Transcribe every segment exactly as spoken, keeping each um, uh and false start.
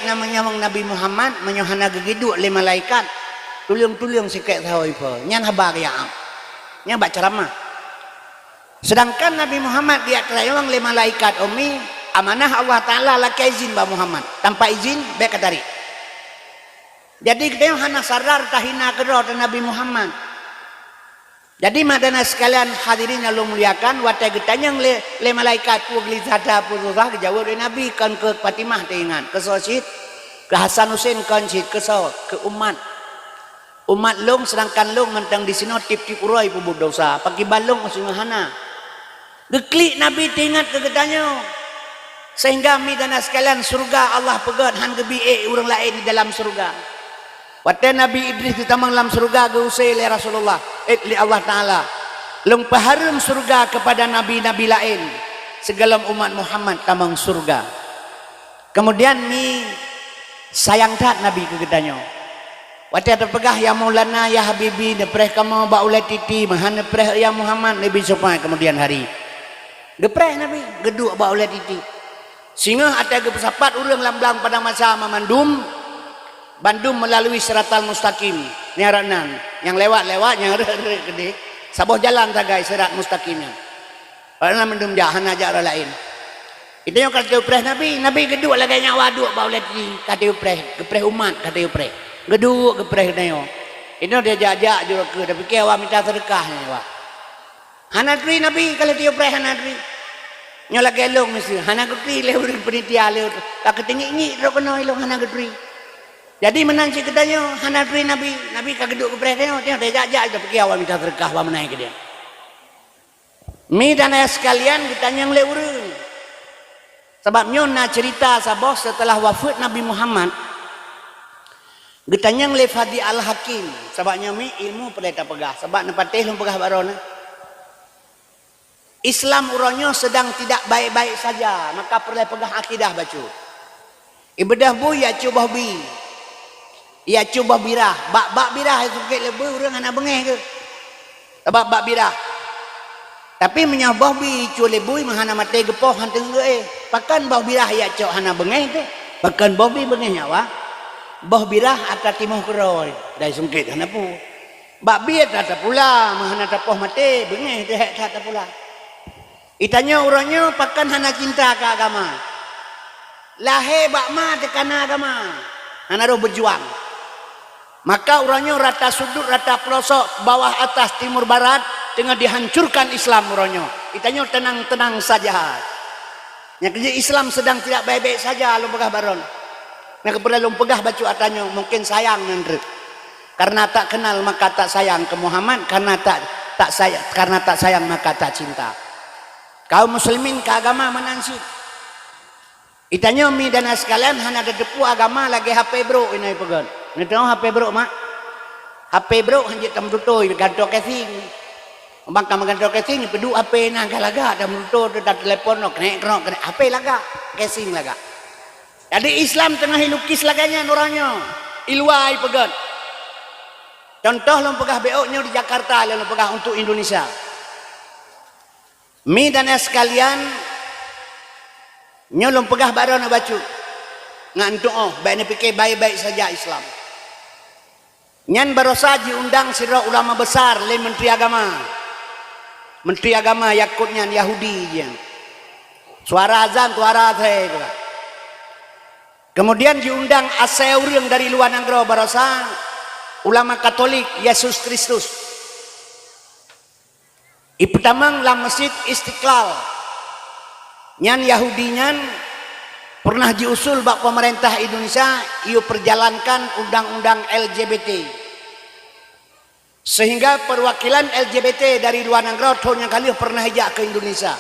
na meunyoe Nabi Muhammad, meunyoe hana geugeuduek lé malaikat, tuleueng-tuleueng sikek sahoe ipo. Nyan haba geujak am. Nyan bak ceramah. Sedangkan Nabi Muhammad geujak teurayong lé malaikat ummi, amanah Allah Taala lakée izin bak Muhammad. Tanpa izin, bék ka tarék. Jadi, geutanyoe hana sadar tahina keudroe teuh Nabi Muhammad. Jadi, mak dan ayah sekalian, hadirin nyang lôn muliakan, watée geutanyong lé, lé malaikat peue geulizata, peue susah, geujaweueb lé Nabi, kon keu Fatimah teuingat, keu soe cit, keu Hasan Husein kon cit, keu soe, keu umat. Umat lôn, seudangkan lôn mantong disinoe tieb-tieb uroe peubuet desya, pakriban lôn singoh hana. Geuklik Nabi teuingat keu geutanyoe. Sehingga mi dan ayah sekalian, syeuruga Allah peugét hán geubi ék ureuëng laén di dalam syeuruga. Watée Nabi Idris geutamong lam syeuruga geuuse lé Rasulullah, ék lé Allah Taala, "Lôn peuhareuem syeuruga keupada nabi-nabi laén, sigohlom umat Muhammad tamong syeuruga." Keumudian mi sayang that Nabi keu geutanyoe. Watée teupeugah, "Ya Maulana, ya Habibi, neupreh kamoe bak ulée titi, meuhan neupreh ya Muhammad," neubi seupat keumudian hari. Geupreh Nabi, geuduek bak ulée titi. Singoh watée geupeusapat ureuëng lam blang padang masa mamandum, bandum meulalui siratal mustaqim. Nyan rak nan, nyang lewat-lewat, nyang rhët-rhët keudeh, saboh jalan sagai sirat mustaqim nyan. Awak na mandum jak, hana jak ureuëng laén. Geutanyoe ka teupreh Nabi, Nabi geuduek lagée nyan, awak duek bak ulée titi, ka teupreh, geupreh umat, ka teupreh. Geuduek geupreh geutanyoe. Inoe dia jak-jak jurok keu, tapi keu awak mita seudeukah nyan awak. Hana turi Nabi, ka lheueh teupreh hana turi. Nyoe lagée lôn miseue, hana geuturi lé ureuëng peunitia lé, ka keutinggi-inggi droe keunoe ilôn hana geuturi. Jadi meunan cit geutanyoe hana turi Nabi, Nabi ka geuduek geupreh tanyoe, tanyoe tajak-jak, tapi keu awak mita seudeukah, awak meunan keu dia. Mi dan ayah sekalian, geutanyong lé ureuëng. Sabab nyoe na ceurita saboh seuteulah wafeuet Nabi Muhammad, geutanyong lé Fadi Al-Hakim. Sabab nyoe mi ilmu peureulée tapeugah, sabab neupatéh lôn peugah bak droeneuh. Islam uroe nyoe sedang tidak baik-baik saja, maka peureulée peugah akidah bacut. Ibeudôh bui, ya cok boh bi. Ya cok boh birah. Bak, bak birah sungkét lé bui, ureuëng hana beungéh keuh. Sabab bak birah. Tapi meunyoe boh bi cok lé bui, meuhana maté geupoh, hana teungeut, eh. Pakon boh birah ya cok hana beungéh teuh? Pakon boh bi beungéh nyawa? Boh birah atra timoh keudroe, dai sungkét hana peue. Bak bi atra tapula, meuhana tapoh maté, beungéh teuh hék that tapula. Geutanyoe uroe nyoe pakon hana cinta keu agama. Lahé bak ma teukana agama, hana roh beujuang. Maka uroe nyoe rata sudut, rata peulosok, bawah atas, timur barat, teungoh dihancurkan Islam uroe nyoe. Geutanyoe teunang-teunang saja. Nyang keujeuet Islam sedang tidak baik-baik saja, lôn peugah bak droeneuh. Nyang keupeue lôn peugah bacut atra nyoe, mungken sayang nan treuk. Karena tak kenal maka tak sayang keu Muhammad, karena tak, tak saya-, karena tak sayang maka tak cinta. Kaum muslimin keu agama meunan cit. Geutanyoe mi dan ayah sekalian hana tateupeue agama lagée H P brok inoe peugét. Neutuoh H P brok mak? H P brok hanjeuet tameututôi, gantoe casing. Bang ka meugantoe casing, peuduek H P na ka lagak, tameututôi, teutab telepon, krek, krok, krek, H P lagak, casing lagak. Jadi Islam teungoh ilukis lagée nyan uroe nyoe, iluwa ipeugét. Contoh lôn peugah bék nyoe di Jakarta, lôn peugah untuk Indonesia. Mi dan ayah sekalian, nyoe lôn peugah bak droeneuh bacut, ngat tuoh, bék neupiké baik-baik saja Islam. Nyan barosa jiundang sidroe ulama besar lé Menteri Agama. Menteri Agama Yakut nyan Yahudi nyan. Suara azan, suara asai tu lah. Kemudian jiundang asai ureuëng dari luwa nanggroe barosa ulama Katolik Yesus Kristus. Ipeutamong lam Masjid Istiqlal. Nyan Yahudi nyan pernah jiusul bak pemerintah Indonesia, iyue perjalankan undang-undang L G B T. Sehingga perwakilan L G B T dari luwa nanggroe thon nyang ka lheueh pernah ijak keu Indonesia.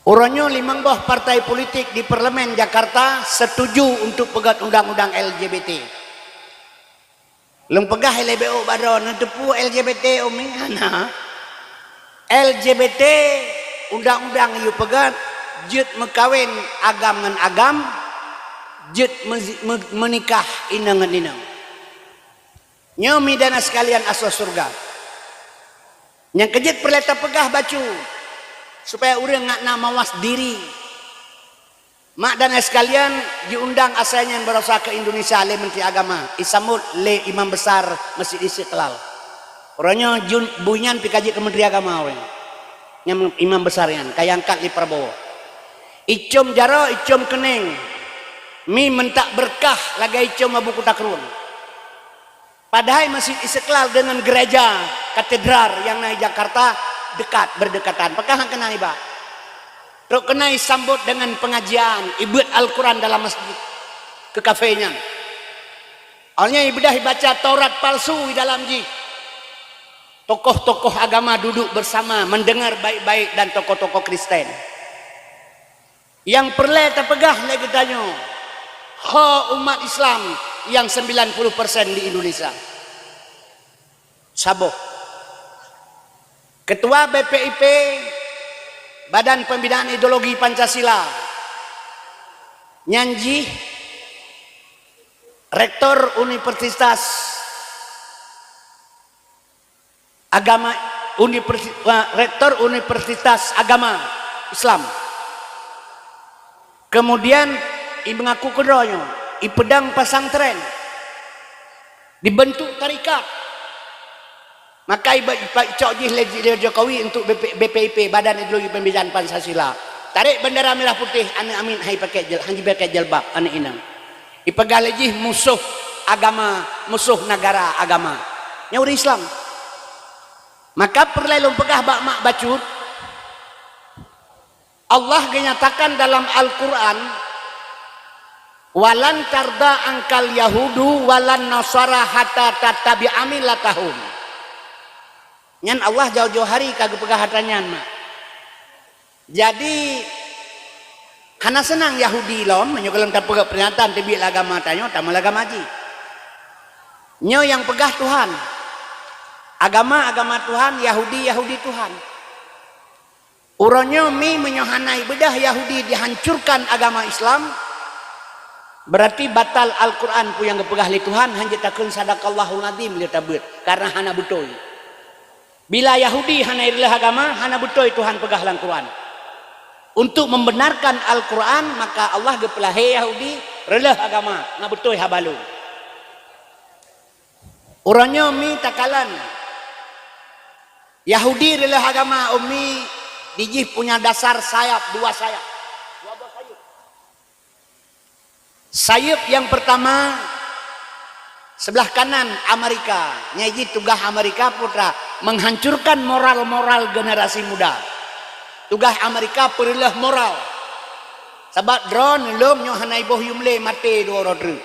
Uroe nyoe limong boh partai politik di Parlemen Jakarta setuju untuk peugét undang-undang L G B T. Lôn peugah ilée bék bak droeneuh, neuteupeue L G B T umi? Hana. L G B T, undang-undang iyue peugét, jeuet meukawen agam ngon agam, jeuet meuzi-, meu-, meunikah inong ngon inong. Nyoe mi dan ayah sekalian asoe syeuruga. Nyang keujeuet peureulée tapeugah bacut, supaya ureuëng ngat na mawas diri. Mak dan ayah sekalian, jiundang asai nyan barosa keu Indonesia lé Menteri Agama, isambot lé Imam Besar Masjid Istiqlal. Uroe nyoe jun-, bui nyan pih ka jeuet keu Menteri Agama uroe nyoe. Nyang Imam Besar nyan ka iangkat lé Prabowo. Icom jaroe, icom keuneng, mi meuntak beureukat lagée icom Abu Kuta Krueng. Padahai Masjid Istiqlal deungon gereja katedral nyang na di Jakarta dekat, berdekatan. Pakon han keunan iba? Trok keunan isambot deungon pengajian, ibeuet Al-Quran dalam masjid keu kafé nyan. Awaknyan ibeudôh ibaca Taurat palsu di dalam jih. Tokoh-tokoh agama duduk bersama mendengar baik-baik dan tokoh-tokoh Kristen. Nyang peureulée tapeugah lé geutanyoe, ho umat Islam nyang sembilan puluh persen di Indonesia. Saboh. Ketua B P I P, Badan Pembinaan Ideologi Pancasila, nyan jih Rektor Universitas Agama, Universi-, eh, Rektor Universitas Agama Islam. Kemudian, imeungaku keudroe nyoe, ipeudong pesantren, dibentuk tarekat. Maka iba-, ipa-, icok jih lé, lé Jokowi untuk B P, B P I P, Badan Ideologi Pembinaan Pancasila. Tarek bendera merah putih, aneuëk amiet han ipakai jil-, han jipakai jilbab, aneuëk inong. Ipeugah lé jih musoh agama, musoh negara agama. Nyan ureuëng Islam. Maka peureulée lôn peugah bak mak bacut, Allah geunyatakan dalam Al-Quran, "Walan tarda angkal yahudu walan nasara hatta tattabi'a millatahum." Nyan Allah jauh-jauh hari ka geupeugah atra nyan, mak. Jadi, hana seunang Yahudi lom, meunyoe gohlom tapeugah peuringatan teubiet lé agama tanyoe, tamong lé agama jih. Nyoe nyang peugah Tuhan. Agama, agama Tuhan, Yahudi, Yahudi Tuhan. Uroe nyoe mi meunyoe hana ibeudôh Yahudi dihancurkan agama Islam, berarti batal Al-Quran peue nyang geupeugah lé Tuhan, han jeuet takheun sadaqallahul azim lé tabeuet, karena hana beutôi. Bila Yahudi hana ireuleuh agama, hana beutôi Tuhan peugah lam Quran. Untuk membenarkan Al-Quran, maka Allah geupeulahé Yahudi reuleuh agama, na beutôi haba lôn. Uroe nyoe mi takalon, Yahudi reuleuh agama, umi, dijih punya dasar sayap, dua sayap. Dua boh sayap. Sayap nyang pertama, sebelah kanan Amerika. Nyan jih tugaih Amerika peue atra, menghancurkan moral-moral generasi muda. Tugaih Amerika peureuleuh moral. Sabab droeneuh lom nyoe hana iboh yum lé maté dua uroe treuk.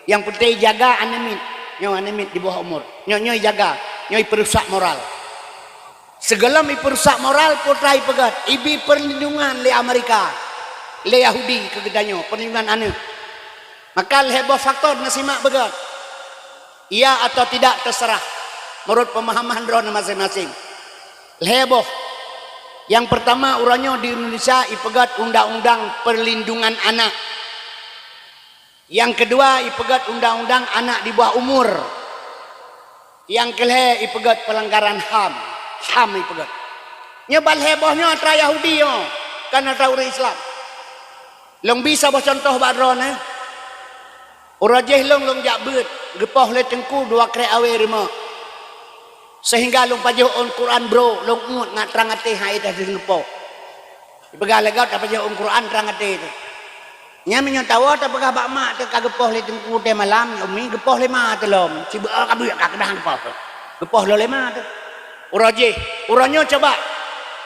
Nyang peunteng jaga aneuk miet, nyoe aneuk miet di bawah umur. Nyoe, nyoe jaga, nyoe peurusak moral. Sigohlom ipeurusak moral, peue atra ipeugét, ibi perlindungan lé Amerika, lé Yahudi keu geutanyoe, perlindungan aneuk. Maka lhée boh faktor na simak beugét. Iya atau tidak terserah, menurut pemahaman droeneuh masing-masing. Lhée boh. Nyang pertama, uroe nyoe di Indonesia ipeugét undang-undang perlindungan anak. Nyang keudua, ipeugét undang-undang anak di bawah umur. Nyang keulhée, ipeugét pelanggaran HAM. HAM ipeugét. Nyoe ban lhée boh nyoe atra Yahudi nyoe, kon atra ureuëng Islam. Lôn bi saboh cuntoh bak droeneuh. Uroe jéh lôn, lôn jak beuet, geupoh lé teungku dua krek awé rumoh. Sehingga lôn pajoh ôn Quran brok, lôn uet ngat trang até hai dah geupôh. Ipeugah lé gob tapajoh ôn Quran trang até teuh. Nyan meunyoe tawoe tapeugah bak mak teuh ka geupoh lé teungku teuh malam, nyoe umi geupoh lé ma teuh lom. Sibeuet ka buet ka keudang geupoh teuh. Geupoh lom lé ma teuh. Uroe jéh, uroe nyoe coba.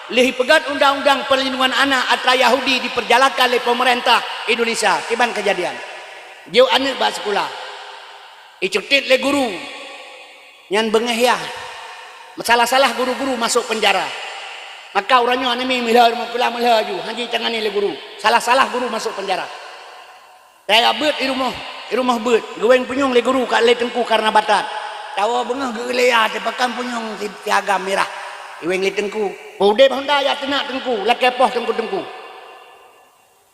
Lheueh ipeugét undang-undang perlindungan anak atra Yahudi diperjalankan lé pemerintah Indonesia. Kiban kejadian. Jok aneuk bak sikula. Icutit lé guru. Nyan beungéh yah. Salah-salah guru-guru masuk penjara. Maka uroe nyoe aneuk mi meulhö rumoh sikula meulhö ju, han jitangani lé guru. Salah-salah guru masuk penjara. Taya beuet i rumoh, i rumoh beuet. Geuwéng punyueng lé guru ka lé teungku karena batat. Tawoe beungoh geuleua teupakan punyueng si, si agam mirah. Iwéng lé teungku. Peudeh honda ya teunak teungku, lakée poh teungku-teungku.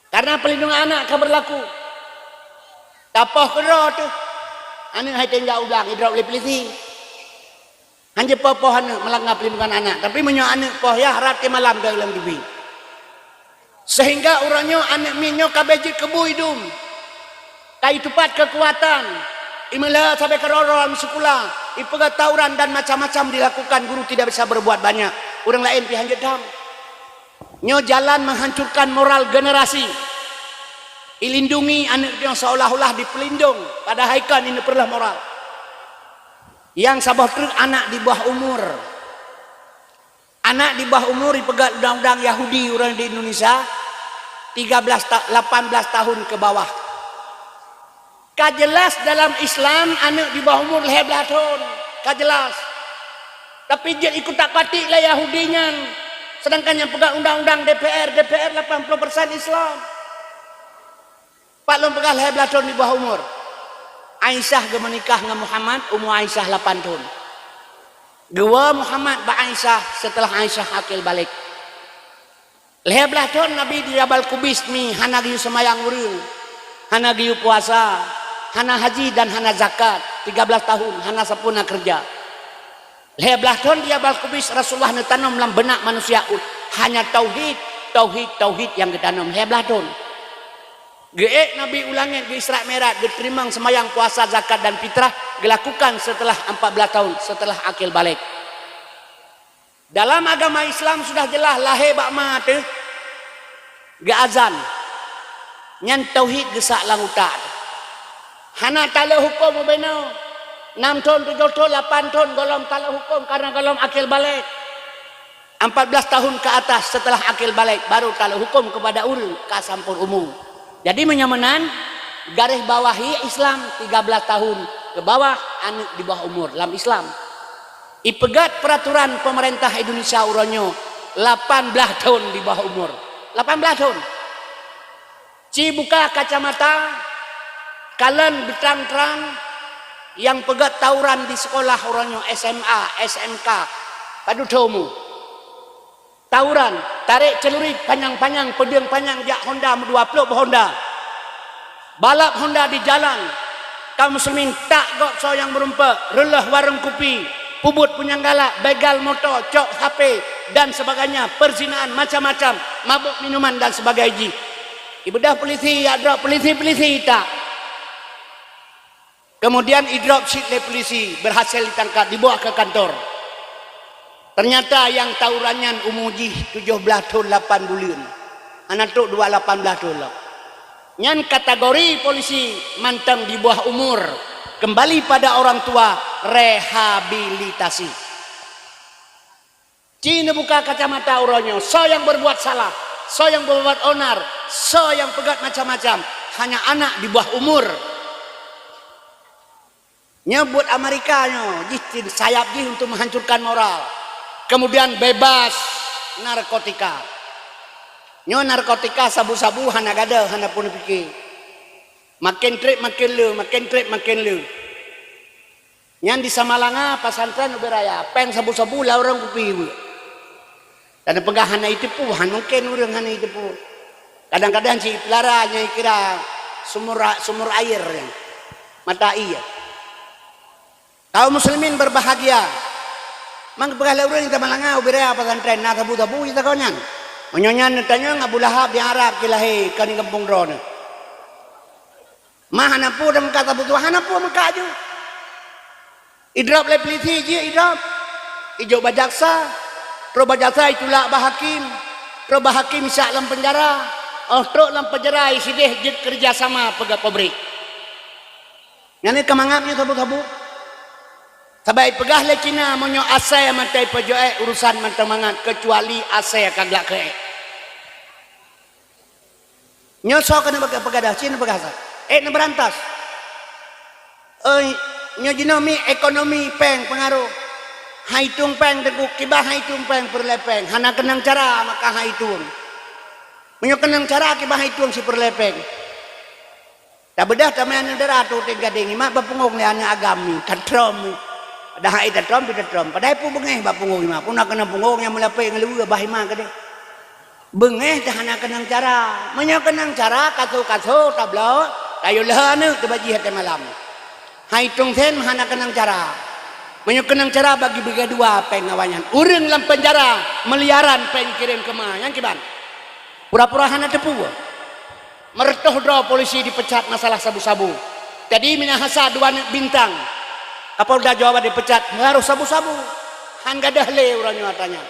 Karena perlindungan anak ka berlaku. Tapoh keudroe teuh. Aneuk hai teuh jak u blang idrop lé polisi. Han jipoh-poh aneuk meulanggar perlindungan anak. Tapi meunyoe aneuk poh yah rot keu malam dong lam T V. Sehingga uroe nyoe aneuk miet nyoe ka abéh jeuet keu bui dum. Ka itupat keukuatan. Imeuleuha sabe keudroe-droe lam sikula, ipeugah tawuran dan macam-macam dilakukan, guru tidak bisa berbuat banyak. Ureuëng laén pih hanjeuet dam. Nyoe jalan menghancurkan moral generasi. Ilindungi aneuk nyoe seolah-olah dipeulindong, padahai kan ini perlah moral. Yang saboh treuk anak di bawah umur. Anak di bawah umur ipeugah undang-undang Yahudi ureuëng di Indonesia, tiga belas ta-, lapan belas tahun ke bawah. Ka jelas dalam Islam aneuk di bawah umur lhée blaih thon, ka jelas. Tapi jeuet ikutak-katik lé Yahudi nyan, sedangkan nyang peugah undang-undang D P R, D P R lapan puluh persen Islam. Pat lôn peugah lhée blaih thon di bawah umur. Aisyah geumeunikah ngon Muhammad, umur Aisyah lapan thon. Geuwoe Muhammad bak Aisyah seuteulah Aisyah akil balek. Lhée blaih thon Nabi di Jabal Kubais mi hana geuyue seumayang ureuëng, hana geuyue puasa, hana haji dan hana zakat, tiga belas tahun hana sapeue na keureuja. Lhée blaih thon di Jabal Kubais Rasulullah neutanom lam beunak manusia ôt hanya tauhid, tauhid, tauhid nyang geutanom lhée blaih thon. Geuék Nabi u langét geu-Isra Mi'raj, geuteurimong seumayang, puasa, zakat dan fitrah geulakukan seuteulah empat belas tahun seuteulah akil balek. Dalam agama Islam sudah jeulaih lahé bak ma teuh geuazan. Nyan tauhid geusak lam utak. Hana taleuek huköm ubena. Nam thon, tujoh thon, lapan thon gohlom taleuek huköm karena gohlom akil balek. Empat belas tahun ke atas setelah akil balek baru taleuek huköm keupada ureuëng ka sampôn umu. Jadi meunyoe meunan, garéh bawahi Islam tiga belas tahun ke bawah aneuk di bawah umur lam Islam. Ipeugét peuraturan peumeurintah Indonesia uroe nyoe lapan blaih thon di bawah umur. Lapan blaih thon. Ci buka kacamata, kalon beutrang-trang nyang peugét tawuran di sekolah uroe nyoe S M A, S M K, padub thon umu. Tawuran, tarek celurit panyang-panyang, peudeueng panyang jak honda meudua ploh boh honda. Balap honda di jalan. Kaum muslimin tak gob soe nyang meurumpok, reuloh warong kupi, peubuet punyang galak, begal moto, cok H P, dan sebagainya, perzinaan macam-macam, mabök minuman dan sebagainya jih. Ibeudôh polisi, jak drop polisi, polisi tak. Kemudian idrop cit lé polisi, berhasil ditangkap, dibawa ke kantor. Ternyata nyang tawuran nyan umu jih tujoh blaih thon lapan buleuen. Hana trok dua lapan blaih thon lom. Nyan kategori polisi mantong di bawah umur, kembali pada orang tua, rehabilitasi. Ci neubuka kacamata uroe nyoe, soe nyang berbuat salah, soe nyang berbuat onar, soe nyang peugét macam-macam, hanya anak di bawah umur. Nyoe buet Amerika nyoe, jih tin sayap jih untuk menghancurkan moral. Kemudian bebas narkotika. Nyoe narkotika sabu-sabu hana gadôh, hana pun pike. Makin trép makin le, makin trép makin le. Nyan di Samalanga, pesantren ubé raya, péng sabu-sabu lhée ureuëng kupi beuet. Dan peugah hana iteupeue, han mungken ureuëng hana iteupeue. Kadang-kadang cit peulara nyang ikira sumur, sumur air nyan, mata air. Kaum muslimin berbahagia. Mang peugah lé ureuëng di Samalanga ubé raya pesantren na sabu-sabu jih takon nyan. Meunyoe nyan neutanyong Abu Lahab di Arab jih lahé kon di gampông droeneuh. Ma hana peue dan meukat saboh tuha, hana peue meukat ju. Idrop lé polisi jih idrop. Ijok bak jaksa. Trok bak jaksa itulak bak hakim. Trok bak hakim isak lam penjara. Oh trok lam penjara isideh jeuet kerja sama peugah pabrik. Nyan ka mangat nyoe sabu-sabu. Sabai peugah lé Cina meunyoe asai mantong peujoe urusan mantong mangat kecuali asai ka glak keu ék. Nyoe soe keuneuk peugah, peugah dah, cit neupeugah sa. Ék neubeurantas. Oi, nyoe jinoe mi ekonomi péng peungaroh. Hai tueng péng teungku, kiban hai tueng péng peureulée péng. Hana keunong cara maka hai tueng. Meunyoe keunong cara kiban hai tueng sipeureulée péng. Tabeudah tamé aneuk dara tu teugadeng imat bak punggong lé aneuk agam ni, tatrom ni. Dah hai tatrom pi tatrom. Padahai pu beungéh bak punggong imat. Puna keunong punggong nyang meulapék ngon luweue bah imat keudeh. Beungéh teuh hana keunong cara. Meunyoe keunong cara, kaso-kaso tabloe, tayue lheueh aneuk teubajih até malam. Hai tong sen hana keunong cara. Meunyoe keunong cara bagi beugadua péng awaknyan. Ureuëng lam penjara miliaran péng kirém keuma, nyang kiban. Pura-pura hana teupeue. Meureutoh droe polisi dipecat masalah sabu-sabu. Jadi, minahasa dua aneuk bintang Kapolda Jawa Barat dipecat, harôh sabu-sabu. Han gadôh lé uroe nyoe atra nyan.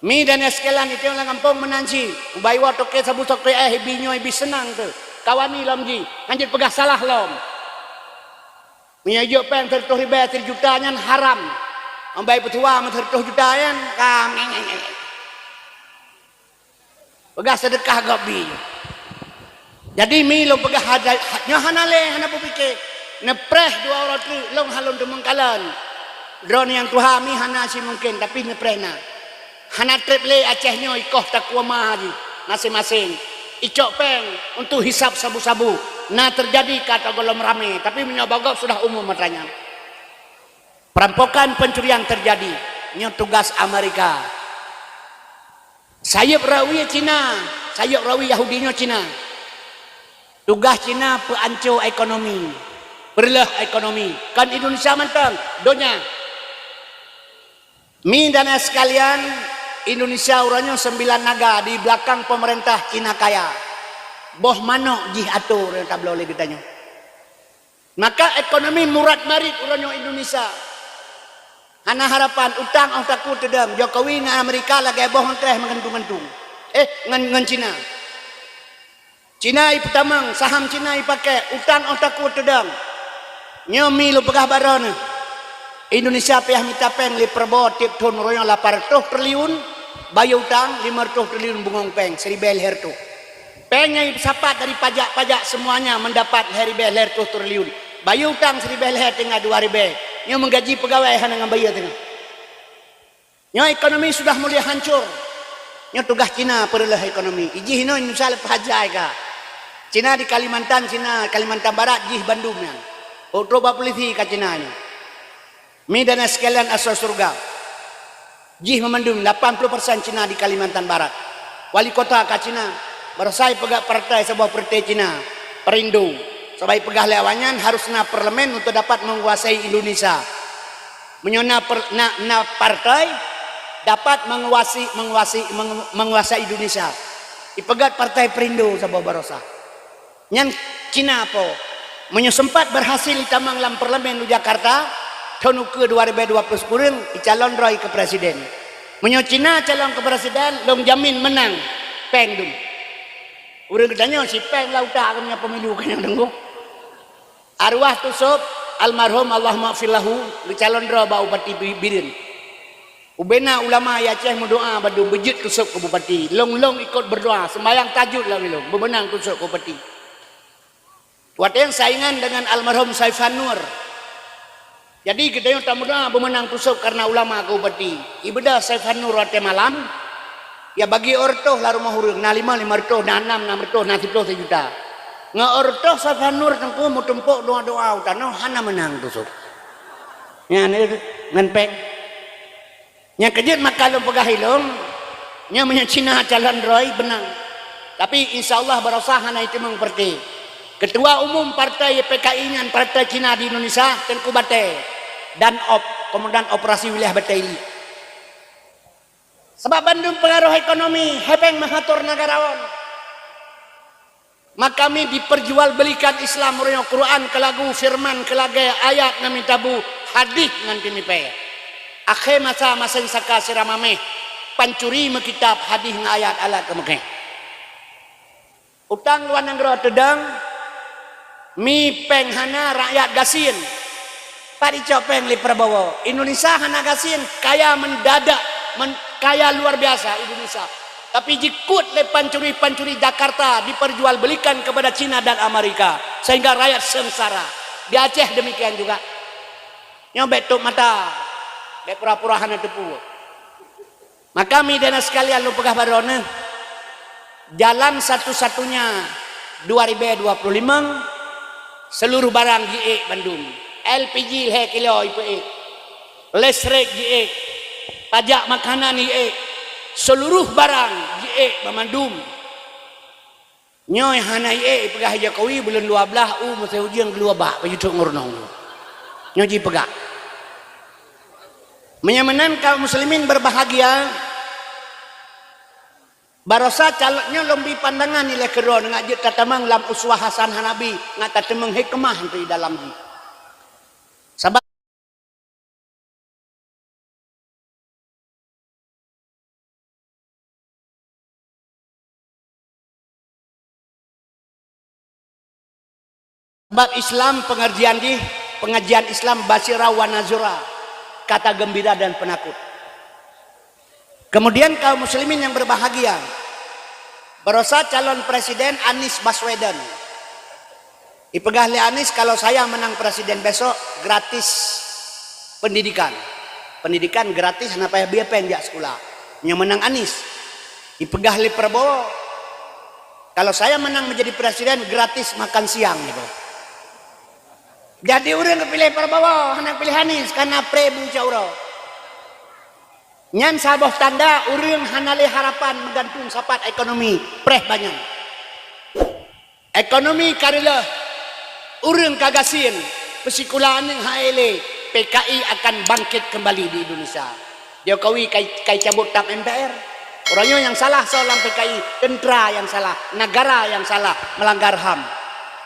Mi dan sekalian, itu lam gampông meunan cit. Ubak iwoe toke sabu-sabu, eh, ibi nyoe ibi seunang teuh. Kawani lom jih, hanjeuet peugah salah lom. Meunyoe ijok péng sireutôh ribèe sijuta nyan haram. Ambai peutuha meusireutôh juta nyan, ka peugah seudeukah gob bi. Jadi, mi lôn peugah haja, nyoe hana lé, hana peupike. Neupreh dua uroe treuk, lôn hana lôn teumeung kalon. Droeneuh nyang tuha mi hana si mungken, tapi neupreh na. Hana treb lé Aceh nyoe ikoh takue ma jih maséng-maséng. Icok péng untuk hisab sabu-sabu. Na teujadi ka atau gohlom ramé, tapi meunyoe bak gob sudah umum atra nyan. Perampokan, pencurian terjadi. Nyoe tugas Amerika. Sayeup rawi Cina, sayeup rawi Yahudi nyoe Cina. Tugas Cina peuancô ekonomi, peureuloh ekonomi. Kon Indonesia mantong, donya. Mi dan sekalian, Indonesia uroe nyoe sembilan naga di belakang pemerintah Cina kaya. Boh manok jih atô nyang tabloe lé geutanyoe. Maka ekonomi murat-marit uroe nyoe Indonesia. Hana harapan, utang 'oh takue teudong. Jokowi ngon Amerika lagèe boh ngon treh meugantung-gantung. Eh, ngon, ngon Cina. Cina ipeutamong, saham Cina ipakèk, utang 'oh takue teudong. Nyoe mi lôn peugah baroe neuh. Indonesia payah mita péng lé Prabowo tiep thôn uroe nyoe lapan reutôh triliun, bayeue utang lima reutôh triliun, bungong péng siribèe lhèe reutôh. Péng nyang ipeusapat dari pajak-pajak semuanya mendapat lhèe ribèe lhèe reutôh triliun. Bayeue utang siribèe lhèe teungoh dua ribèe. Nyoe meugaji peugawèe hana ngon bayeue teungoh. Nyoe ekonomi sudah mulai hancur. Nyoe tugaih Cina peureuloh ekonomi. Ijih inoe Indonesia leupah jai ka. Cina di Kalimantan, Cina Kalimantan Barat jih bandum nyan. Trok bak polisi ka Cina nyoe. Mi dan sekalian asoe syeuruga. Jih meumandum lapan puluh persen Cina di Kalimantan Barat. Wali kota ka Cina, barosa ipeugah partai saboh partai Cina, Perindo. Sabab ipeugah lé awaknyan harus na parlemen untuk dapat menguasai Indonesia. Meunyoe na per-, na, na partai dapat menguasai, menguasai, mengu-, menguasai Indonesia. Ipeugah partai Perindo saboh barosa. Nyan Cina po. Meunyoe sempat berhasil itamong lam parlemen u Jakarta, thôn ukeue dua ribèe dua puluh sikureueng, icalon droe keu presiden. Meunyoe Cina calon keu presiden, lôn jamin meunang. Péng dum. Ureueng geutanyoe si péng lam utak keu meunyoe pemilu keu nyang deungoe. Arwah Tusop, almarhum, Allahumma lahu, geucalon droe bak Bupati Bi-, Bireuen. Ubena ulama i Aceh meudoa bak dum beujeuet Tusop keu bupati. Lôn-lôn ikot berdoa, sembahyang tahajud lam ilôn, beumeunang Tusop keu bupati. Watèe nyan saingan dengan almarhum Saifan Nur. Jadi, geutanyoe tameudoa beumeunang Tusop kareuna ulama keu bupati. Ibeudôh Saifan Nur watèe malam, ya bagi ôh reutôh lam rumoh ureueng, na limong, limong reutôh, na nam, nam reutôh, na siplôh, sijuta. Ngon ôh reutôh Saifan Nur teungku meutumpôk doa-doa u tanoh hana meunang Tusop. Nyan, eh, ngon péng. Nyang keujeuet maka lôn peugah ilôn, nyoe meunyoe Cina calon droe beunang. Tapi insya Allah barosa hana iteumong partai. Ketua umum partai Y P K I nyan partai Cina di Indonesia, Teungku Batèe, Danop, Komandan Operasi Wilayah Batèe Ili. Sabab bandum peungaroh ekonomi, hepeng meuhator negarawan. Maka mi diperjualbelikan Islam uroe nyoe, Quran keu lagu, firman keu lagèe, ayat ngon mita bu, hadih ngon teumipèe. Akhé masa maséng saka sira maméh, pancuri meukitab, hadih ngon ayat alat keu meukhèh. Utang luwa nanggroe teudong, mi péng hana, rakyat gasien. Pat icok péng lé Prabowo? Indonesia hana gasien, kaya mendadak, men-, kaya luar biasa Indonesia. Tapi jikut lé pancuri-pancuri Jakarta, diperjualbelikan kepada Cina dan Amerika, sehingga rakyat sengsara. Di Aceh demikian juga. Nyoe bèk tôp mata, bèk pura-pura hana teupeue. Maka mi dan sekalian lôn peugah baroe neuh, jalan satu-satunya dua ribèe dua puluh limong, seluruh barang jiék bandum. L P G lhèe kilo ipeuék, listrik jiék, pajak makanan jiék, seluruh barang jiék bandum. Nyoe hana iék, ipeugah Jokowi buleuen dua blaih u meusé ujeuen geuluwa bak, baju trok ngon reunong. Nyoe jipeugah. Meunyoe meunan kaum muslimin berbahagia, Barosa calon nyoe lôn bri pandangan ilée keudroe ngon jeuet tatamong lam uswah hasanah Nabi, ngon tatamong hikmah di dalam jih. Sabab Sebab Islam pengajian jih, pengajian Islam basyirah wa nazira, kata gembira dan penakut. Kemudian kaum muslimin yang berbahagia, barosa calon presiden Anies Baswedan. Ipeugah lé Anies, kalau saya menang presiden besok, gratis pendidikan. Pendidikan gratis, hana payah bie péng jak sekolah. Nyang menang Anies. Ipeugah lé Prabowo, kalau saya menang menjadi presiden, gratis makan siang gitu. Jadi ureuëng geupiléh Prabowo, hana piléh Anies, karena pré bu cak uroe. Nyan saboh tanda ureuëng hana lé harapan meugantung sapat ekonomi, preh banyan. Ekonomi ka reuloh, ureuëng ka gasien, peusikula aneuëk hai lé, P K I akan bangkit kembali di Indonesia. Jokowi kai, kai cabut tap M P R. Uroe nyoe nyang salah soe lam P K I, tentera nyang salah, negara nyang salah, melanggar ham.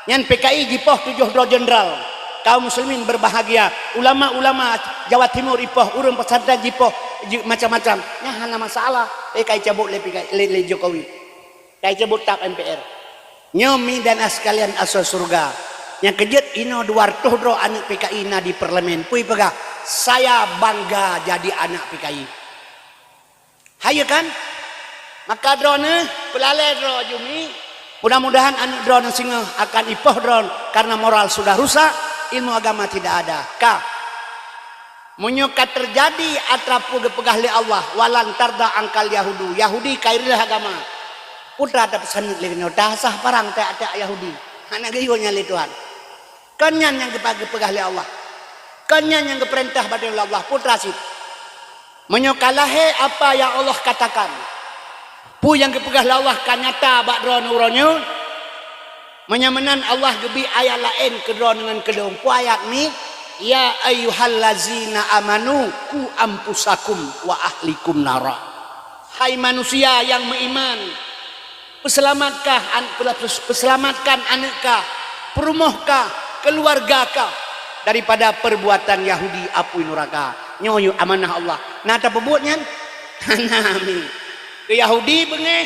Nyan P K I jipoh tujoh droe jenderal. Kaum muslimin berbahagia, ulama-ulama Jawa Timur ipoh, ureuëng pesantren jipoh, ji-, macam-macam. Nyan hana masalah. Eh, kai cabut lé P K I, lé, lé Jokowi. Kai cabut tap M P R. Nyoe mi dan sekalian asoe syurga. Nyang keujeuet inoe dua reutôh droe aneuëk P K I na di parlemen. Peue ipeugah, "Saya bangga jadi anak P K I." Hayeue kan? Maka droeneuh peulalée droe jumi, mudah-mudahan aneuëk droeneuh singoh akan ipoh droe karena moral sudah rusak, ilmu agama tidak ada. Ka. Meunyoe ka teujadi atra peue geupeugah lé Allah, "Walan tarda angkal Yahudu," Yahudi ka ireueh agama. Putra tapeusaneut lé nyoe, tasah parang tajak-tajak Yahudi. Hana geuyue nyan lé Tuhan. Kon nyan nyang geupa-, geupeugah lé Allah. Kon nyan nyang geupeurintah bak droe lé Allah, putra cit. Meunyoe ka lahé apa nyang Allah katakan, peue nyang geupeugah lé Allah ka nyata bak droeneuh uroe nyoe, meunyoe meunan Allah geubri ayat laén keu droeneuh ngon keu lôn. Peue ayat mi? "Ya ayyuhallazina amanu qu anfusakum wa ahlikum nara." Hai manusia nyang meuiman, Peuseulamatkah an-, peula-, peus-, peuseulamatkan aneuëk kah, peurumoh kah, keuluwarga kah daripada perbuatan Yahudi apui nuraka. Nyoe yue amanah Allah. Na tapeubuet nyan? Hana mi. Keu Yahudi beungéh,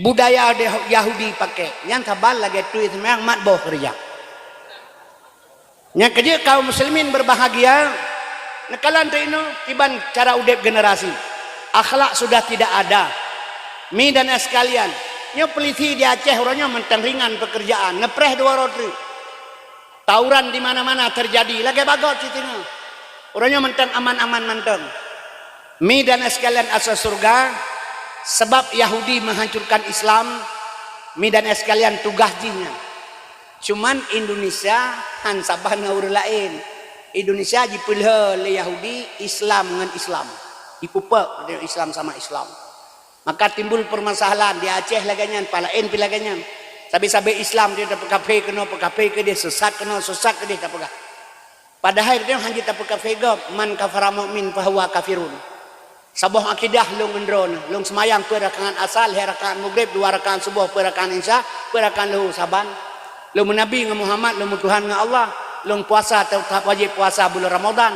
budaya de-, Yahudi pakai. Nyan saban lagée tuet seumayang mat boh keureuja. Nyang keujeuet kaum muslimin berbahagia, neukalon teuinoe kiban cara udeb generasi. Akhlak sudah tidak ada. Mi dan sekalian, nyoe polisi di Aceh uroe nyoe mantong ringan pekerjaan, neupreh dua roh treuk. Tawuran di mana-mana terjadi, lagée bagot cit nyoe. Uroe nyoe mantong aman-aman mantong. Mi dan sekalian asoe syurga, sebab Yahudi menghancurkan Islam, mi dan sekalian tugas jih nyan. Cuman Indonesia han saban ngon ureuëng laén. Indonesia jipeulheueh lé Yahudi Islam ngon Islam. Jipeupok Islam sama Islam. Maka timbul permasalahan di Aceh lagée nyan, pat laén pih lagée nyan. Sabe-sabe Islam di tapeukafé keunoe, peukafé keudeh, sesat keunoe, sesat keudeh tapeugah. Padahai nyoe hana jeuet tapeukafé gob, "Man kafara mu'min fahuwa kafirun." Saboh akidah lôn ngon droeneuh, lôn seumayang peuet rakaat asar, lhée rakaat mugreb, dua rakaat suboh, peuet rakaat isya, peuet rakaat luhô saban. Lôn meunabi ngon Muhammad, lôn meutuhan ngon Allah, lôn puasa teutap wajéb puasa buleuen Ramadhan,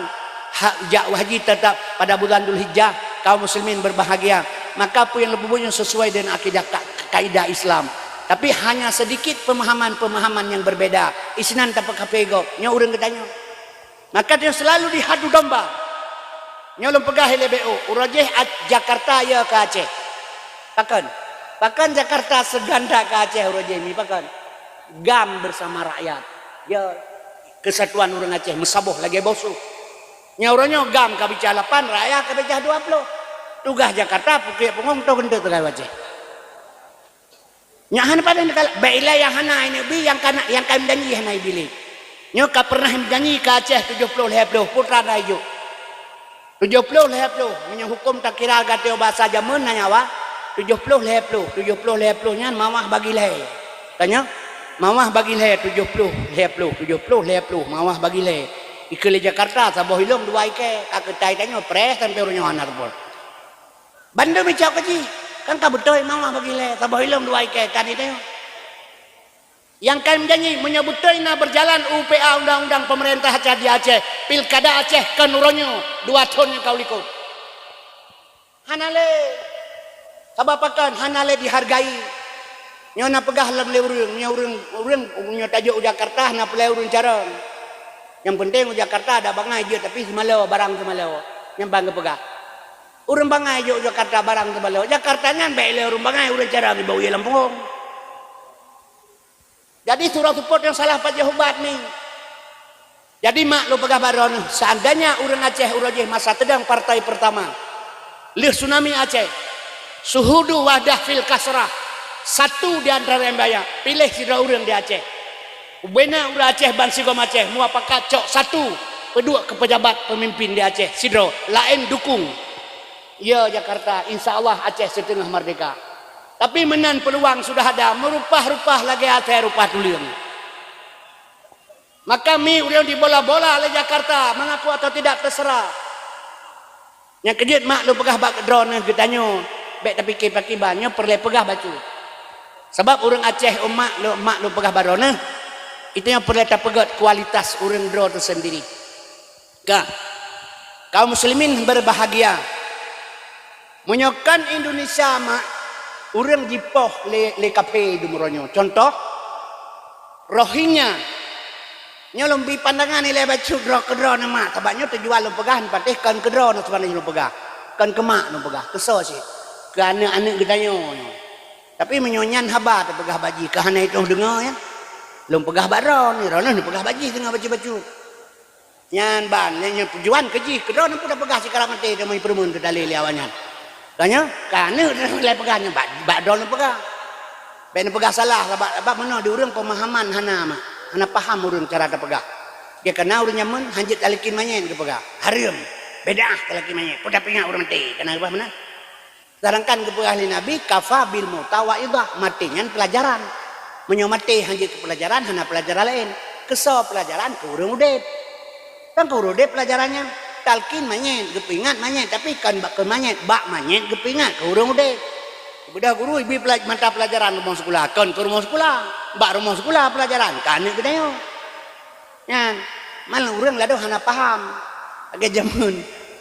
ha-, jak haji teutap pada bulan Dzulhijjah, kaum muslimin berbahagia. Maka peue nyang lôn peubuet nyoe sesuai dengan akidah ka-, kaidah Islam. Tapi hanya sedikit pemahaman-pemahaman yang berbeda. Isinan tapeukafé gob, nyoe ureuëng geutanyoe. Maka dia selalu dihadu domba. Nyoe lôn peugah ilée B O, uroe jih Jakarta ya keu Aceh. Pakon? Pakon Jakarta seuganda keu Aceh uroe jih mi pakon? GAM bersama rakyat. Ya, kesatuan ureuëng Aceh meusaboh lagée boh su. Nyoe uroe nyoe GAM ka bicah lapan, rakyat ka bicah dua ploh. Tugaih Jakarta pukek pungong toh keuneuk teuka Aceh. Nyak hana padang dikala, bèk ilèe nyang hana ineuk bi, nyang kana, nyang ka meujanji hana ibi lé. Nyoe ka peureunah meujanji keu Aceh tujoh ploh lhèe ploh, peue teuma na ijok. Tujoh ploh lhèe ploh, meunyoe huköm takira gata basa jameun na nyawa, tujoh ploh lhèe ploh, tujoh ploh lhèe ploh nyan mawah bagi lhèe. Tanya, mawah bagi lhèe, tujoh ploh lhèe ploh, tujoh ploh lhèe ploh, mawah bagi lhèe. Ikeue lé Jakarta, saboh ilong dua ikèe, ka keutai tanyoe, preh sampoe uroe nyoe hana teupeu. Bandum icok keu jih. Kan ka beutôi mawah bagi lé, saboh ilong dua ikée kan itu. Nyang ka meujanji, meunyoe beutôi na berjalan U P A undang-undang pemerintah Aceh di Aceh, pilkada Aceh kon uroe nyoe, dua thon nyang ka u likot. Hana lé. Sabab pakon hana lé dihargai. Nyoe na peugah lom lé ureuëng, nyoe ureuëng, ureuëng nyoe tajok u Jakarta hana peulai ureuëng carông. Nyang penting u Jakarta ada bangai jeuet tapi seumalo, barang seumalo. Nyang ban geupeugah. Ureuëng bangai jok u Jakarta barang seumalo. Jakarta nyan bék lé ureuëng bangai, ureuëng carông iboh ie lam punggong. Jadi surah seupôt nyang salah pajoh ubat ni. Jadi mak lôn peugah bak droeneuh, seandainya ureuëng Aceh uroe jih masa teudong partai pertama, lheueh tsunami Aceh, syuhudu wahdah fil kasrah, satu di antara nyang banyak, piléh sidroe ureuëng di Aceh. Ubena ureuëng Aceh bansigom Aceh muapakat cok satu, peuduek keu pejabat pemimpin di Aceh sidroe, laén dukung. Ya Jakarta, insya Allah Aceh siteungoh merdeka. Tapi meunan peuluang sudah ada, meurupah-rupah lagée asai rupah tuleueng. Maka mi ureuëng dibola-bola lé Jakarta, mengaku atau tidak terserah. Nyang keujeuet mak lôn peugah bak droeneuh geutanyoe, bék tapike pakiban, nyoe peureulée peugah bacut. Sabab ureuëng Aceh umat lôn, mak lôn peugah bak droeneuh, itu nyang peureulée tapeugét kualitas ureuëng droe teusendiri. Ka. Kaum muslimin berbahagia. Meunyoe kon Indonesia mak, ureuëng jipoh lé, lé kaphé di uroe nyoe. Contoh, Rohingya. Nyoe lôn bri pandangan ilée bacut droe keudroe neuh mak, sabab nyoe tujuan lôn peugah patéh kon keudroe neuh sebenarnya lôn peugah. Kon keu mak lôn peugah, keu soe cit? Keu aneuëk-aneuëk geutanyoe nyoe. Tapi meunyoe nyan haba teupeugah bak jih, keu hana itôh deungoe ya. Lôn peugah bak droe ni, droe neuh neupeugah bak jih teungoh bacut-bacut. Nyan ban, nyan, nyan tujuan keu jih, keudroe neuh pun tapeugah sikara maté teuma jipeureumeun teutalé lé awaknyan. Tanyoe, ka aneuëk lé peugah nyan, bak, bak droe neupeugah. Bék neupeugah salah, sabab, sabab meunoe di ureuëng peumahaman hana mak, hana paham ureuëng cara tapeugah. Dia kana ureuëng nyameun, hanjeuet talakén manyét geupeugah. Hareuem, beudah talakén manyét, peue tapeuingat ureuëng maté, kana geupeugah meunan. Sedangkan geupeugah lé Nabi, "Kafa bil mauta waidhah," maté nyan peulajaran. Meunyoe maté hana jeuet keu peulajaran, hana peulajaran laén. Keu soe peulajaran? Keu ureuëng udeb. Kan keu ureuëng udeb peulajaran nyan. Talkin manyét, geupeuingat manyét, tapi kon bak keu manyét, bak manyét geupeuingat keu ureuëng udeb. Beudôh guru ibi peula-, mata peulajaran rumoh sikula, kon keu rumoh sikula. Bak rumoh sikula peulajaran, keu aneuëk geutanyoe. Nyan, man ureuëng ladôh hana paham. Lagée jameun,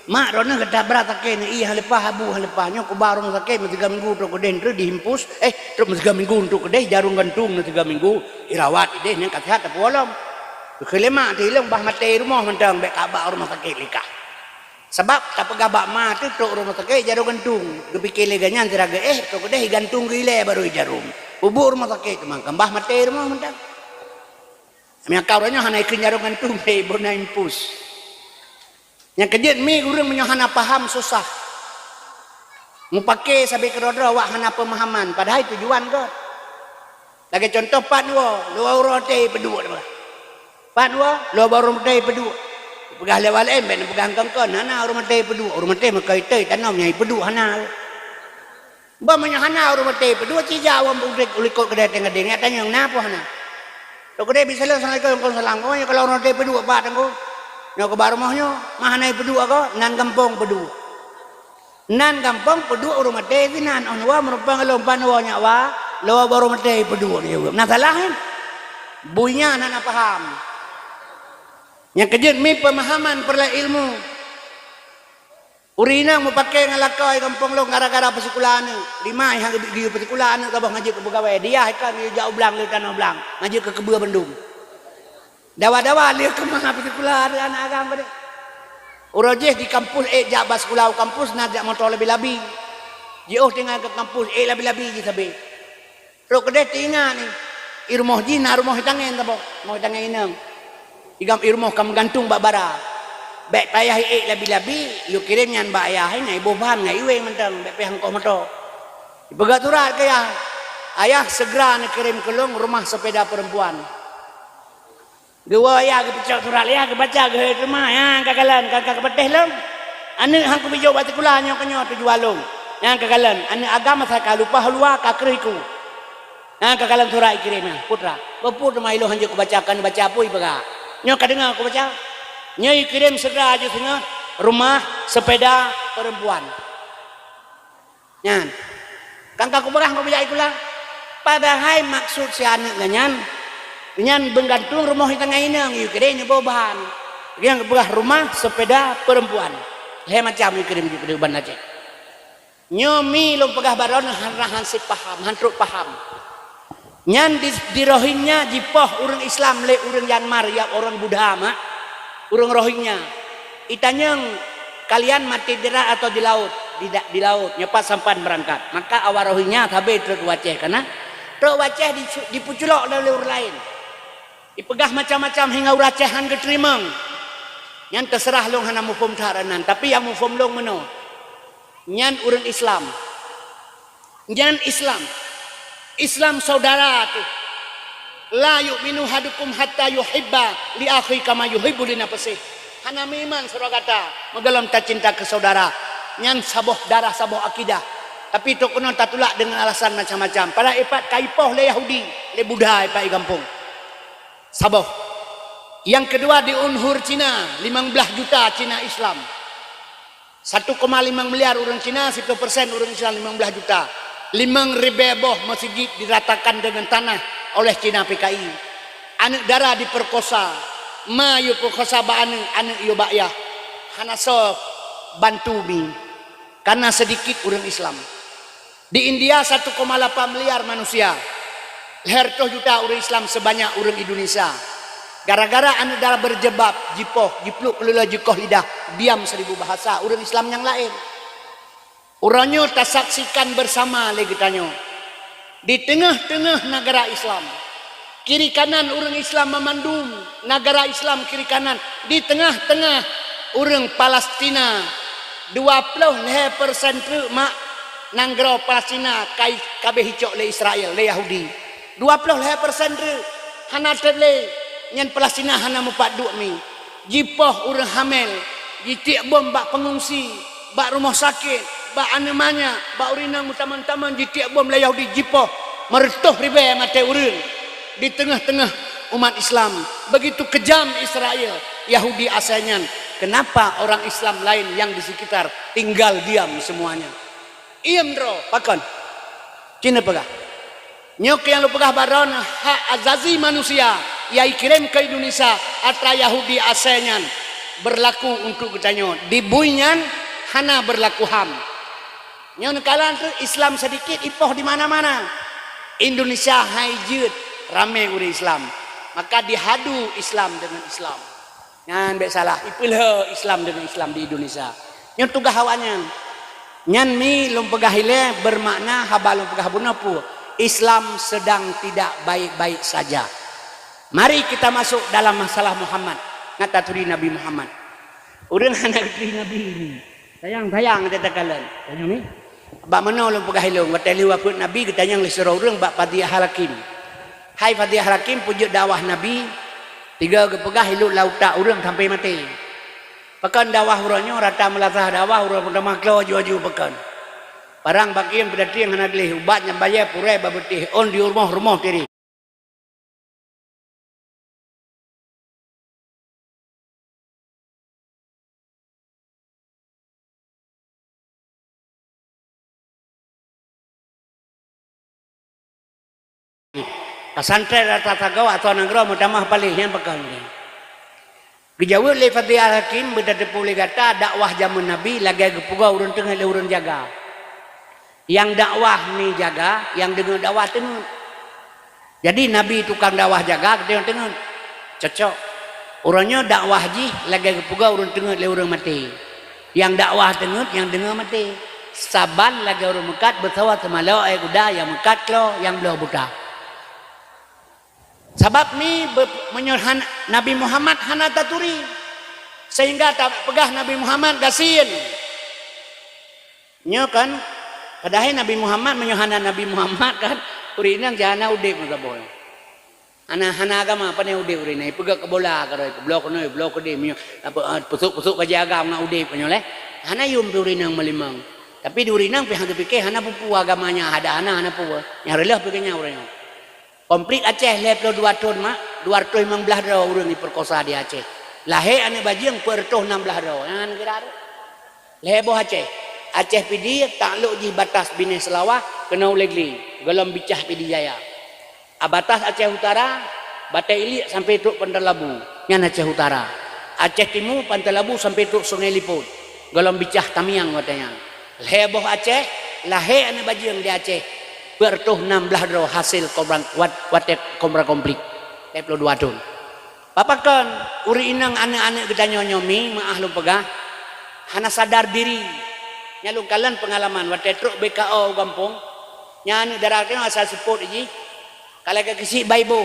mak droeneuh gata brat sakét, ié han leupah, abu han leupah. Nyoe kuba rumoh sakét meusigoe minggu trok keudeh, treuk diimpus, eh, trok meusigoe minggu trok keudeh, jarum gantung meusigoe minggu, irawat ideh nyan ka seuhat tapeuwoe lom. Keu lé mak teuh ilong bah maté rumoh mantong bék ka bak rumoh sakét lé kah. Sabab tapeugah bak ma teuh trok rumoh sakét jarum gantung, geupike lé geuh nyan sira geuéh, trok keudeh igantung geuilée barô ijarum. Peubuet rumoh sakét teuma kan bah maté rumoh mantong. Meunyo ka uroe nyoe hana ikheun jaroe gantung, hei, bona impus. Nyang keujeuet mi ureuëng meunyo hana paham susah. Mupake sabe keudroe-droe awak hana peumahaman, padahai tujuan gét. Lagée contoh pat nyoe, luwa uroe tée peuduek. Pat nyoe, luwa uroe tée peuduek. Peugah lé awak laén, bék neupeugah kon-kon, hana uroe tée peuduek. Uroe tée meukai tée tanom nyang ipeuduek hana. Bah meunyoe hana ureuëng maté peuduek, ci jak awak u likot keudeh teuh gadeng, nyak tanyong na peue hana. Trok keudeh bisaleueng assalamualaikum, waalaikumsalam. Oh, nyoe kalau ureuëng maté peuduek bak teungku. Nyoe keuba rumoh nyoe, mah hana peuduek agoe, nan gampông peuduek. Nan gampông peuduek ureuëng maté sinan, oh nyoe meurumpang lôn pan woe nyak wa, lôn bak ureuëng maté peuduek nyoe. Na salah nyan? Bui nyan hana paham. Nyang keujeuet mi peumahaman peureulée ilmu. Ureuëng inong mupake ngon lakoe gampông lôn gara-gara peusikula aneuëk. Lima nyang geubit geuyue peusikula aneuëk saboh ngajeuet keu peugawée. Diah ikan geuyue jak u blang lé tanoh blang. Ngajeuet keu keubeu bandum. Dawa-dawa lé keumah peusikula aneuëk aneuk agam keudeh. Uroe jih di kampus ék jak bak sikula u kampus na jak moto labi-labi. Jiôh tinggai keu kampus ék labi-labi jih sabe. Trok keudeh teuingat ni, i rumoh jih na rumoh itangen saboh, rumoh itangen inong. Igam i rumoh ka meugantung bak bara. Bék payah iék labi-labi, yue kirém nyan bak ayah, na iboh ban ngon iweng mantong, bék payah ngkoh moto. Ipeugah surat keu ayah, "Ayah, segera neukirém keu lôn rumah sepeda perempuan." Geuwoe ayah geupeucok surat lé ayah geubaca geuhôi teuma, nyang ka kalon ka, ka geupatéh lom. Aneuëk han kubi jok bak sikula nyoe keunyoe tujuan lôn. Nyang ka kalon, aneuëk agam asai ka lupa luwa ka kreuh iku. Nyang ka kalon surat ikirém nyan, putra. Beupue teuma ilôn han jeuet kubaca, kon baca peue ipeugah. Nyoe ka deungoe kubaca. Nyoe ikirém segera jeuet singoh rumah sepeda perempuan. Nyan. Kan ka kupeugah ngon bijak sikula. Padahai maksud si aneuk geuh nyan, nyan meugantung rumoh di teungoh inong, yue keudeh nyoe boh ban. Nyang peugah rumah sepeda perempuan. Lhèe macam yue keudeh, yue keudeh ban Aceh. Nyoe mi lôn peugah baroe nyoe hana, hana sipaham, hana trok paham. Nyan di, di Rohingya jipoh ureueng Islam lé ureueng Myanmar, ya ureueng Buddha mak, ureueng Rohingya. Itanyong, "Kalian mati di darat atau di laut?" "Di da-, di laut." "Nyoe pat sampan beurangkat?" Maka awak Rohingya sabe trok u Aceh, kana trok u Aceh di, dipeuculok lé ureueng laén. Ipeugah macam-macam hingga ureueng Aceh han geuteurimong. Nyan teuseurah lôn hana muphom that nan, tapi nyang muphom lôn meunoe. Nyan ureueng Islam. Nyan Islam. Islam saudara teuh. "La yu'minu ahadukum hatta yuhibba li akhihi kama yuhibbu li nafsihi." Hana meuiman sidroe gata meugohlom tacinta keu saudara. Nyan saboh darah, saboh akidah. Tapi trok keunoe tatulak deungon alasan macam-macam. Padahai ipat ka ipoh lé Yahudi, lé Buddha ipat i gampông. Saboh. Nyang keudua di Uyghur Cina, limong blaih juta Cina Islam. Satu koma lima miliar ureueng Cina, siplôh persen ureueng Islam, limong blaih juta. Limong ribèe boh meuseujid diratakan deungon tanah oleh Cina P K I. Aneuk dara diperkosa, ma yue peukosa bak aneuk, aneuk yue bak yah. Hana soe bantu mi, karena sedikit ureueng Islam. Di India satu koma lapan miliar manusia, lhèe reutôh juta ureueng Islam sebanyak ureueng Indonesia. Gara-gara aneuk dara berjilbab, jipoh, jipluek keulula, jikoh lidah, diam seribu bahasa, ureueng Islam nyang laén. Uroe nyoe tasaksikan bersama lé geutanyoe. Di teungoh-teungoh nagara Islam, kiri kanan ureueng Islam mamandum, nagara Islam kiri kanan, di teungoh-teungoh ureueng Palestina, dua ploh lhèe persen treuk mak nanggroe Palestina kai, ka abéh icok lé Israel, lé Yahudi. Dua ploh lhèe persen treuk, hana treb lé, nyan Palestina hana meupat duek mi. Jipoh ureueng hamèl, jitiek bom bak peungungsi, bak rumoh sakét, bak aneuk manyak, bak ureueng inong meutamong-tamong jitiek bom lé Yahudi jipoh, meureutôh ribèe maté ureueng di teungoh-teungoh umat Islam. Begitu kejam Israel, Yahudi asai nyan. Kenapa orang Islam lain yang di sekitar tinggal diam semuanya? Iem droe, pakon? Cina peugah. Nyoe keuh nyang lôn peugah baroe nyoe hak azazi manusia nyang ikirém keu Indonesia atra Yahudi asai nyan berlaku untuk geutanyoe. Di bui nyan hana berlaku ham. Nyoe neukalon treuk Islam sedikit ipoh di mana-mana. Indonesia hai jeuet ramé ureueng Islam. Maka dihadu Islam dengan Islam. Nyan bèk salah, ipeulheueh Islam deungon Islam di Indonesia. Nyan tugaih awaknyan. Nyan mi lôn peugah ilèe bermakna haba lôn peugah bunoe peue? Islam sedang tidak baik-baik saja. Mari kita masuk dalam masalah Muhammad. Ngat taturi Nabi Muhammad. Ureueng hana geuturi Nabi ni. Sayang-sayang teuh takalon. Tanyong ni. Bak meunoe lôn peugah ilôn, watèe lheueh wafeuet Nabi geutanyong lé sidroe ureueng bak Fadhiyah Al-Hakim. Hai Fadhiyah Al-Hakim, peue jeuet dakwah Nabi? Tiga geupeugah ilôn lam utak ureueng sampai maté. Pakon dakwah uroe nyoe rata meulasah dakwah uroe peutamah klo aju-aju pakon. Parang bak iem peudatieng hana gleh, ubat nyang bayèe purèe bak beutéh, ôn di rumoh-rumoh tiré. Pesantren rata sagoe atau nanggroe meutamah paléh nyan pakon. Geujaweueb lé Fadhiyah Al-Hakim, beutateupeue lé gata dakwah jameun Nabi lagèe geupeugah ureueng teungeut lé ureueng jaga. Nyang dakwah mi jaga, nyang deungoe dakwah teungeut. Jadi Nabi tukang dakwah jaga, geutanyoe teungeut. Cocok. Uroe nyoe dakwah jih lagèe geupeugah ureueng teungeut lé ureueng maté. Nyang dakwah teungeut, nyang deungoe maté. Saban lagèe ureueng meukat beusawa seumalok, eh, guda nyang meukat klo, nyang bloe buta. Sabab mi be-, meunyoe han-, Nabi Muhammad hana taturi, sehingga tapeugah Nabi Muhammad gasien. Nyoe kan, padahai Nabi Muhammad, meunyoe hana Nabi Muhammad kan, ureueng inong jih hana udép meusaboh. Hana, hana agama, pane udép ureueng inong? Ipeugöt keu bola keudroe, bloe keunoe, bloe keudeh, meunyoe apa, eh, peusok-peusok bajèe agam ngon udép meunyoe lé. Hana yum pih ureueng inong meulimong. Tapi di ureueng inong pih han geupike hana peue-peue agama nyan, ada hana, hana peue. Nyang reuloh pih keu nyan ureueng inong. Konflik Aceh lhèe ploh dua thon mak, dua reutôh limong blah droe ureueng jiperkosa di Aceh. Lahé aneuk bajeueng peuet reutôh nam blah droe. Nyan kira tu. Lhèe boh Aceh. Aceh Pidie taklok jih batas Binéh Seulawah keunoe u Legle, gohlom Bicah Pidie Jaya. A batas Aceh Utara, Batée Iliek sampoe trok Pantai Labu, nyan Aceh Utara. Aceh Timu, Pantai Labu sampoe trok Sungai Liput, gohlom Bicah Tamiang watée nyan. Lhée boh Aceh, lahé aneuëk bajeueng di Aceh, peuet reutôh nam blaih droe hasé kobra-, wat-, watée kobra konflik, lhée ploh dua thon. Pakon ureuëng inong aneuëk-aneuëk geutanyoe nyoe mi, meuáh lôn peugah, hana sadar diri. Nyan lôn kalon peungalaman watée trok B K O u gampông, nyan aneuëk dara geutanyoe asai seupôt jih, ka lagée keusiek baiboh.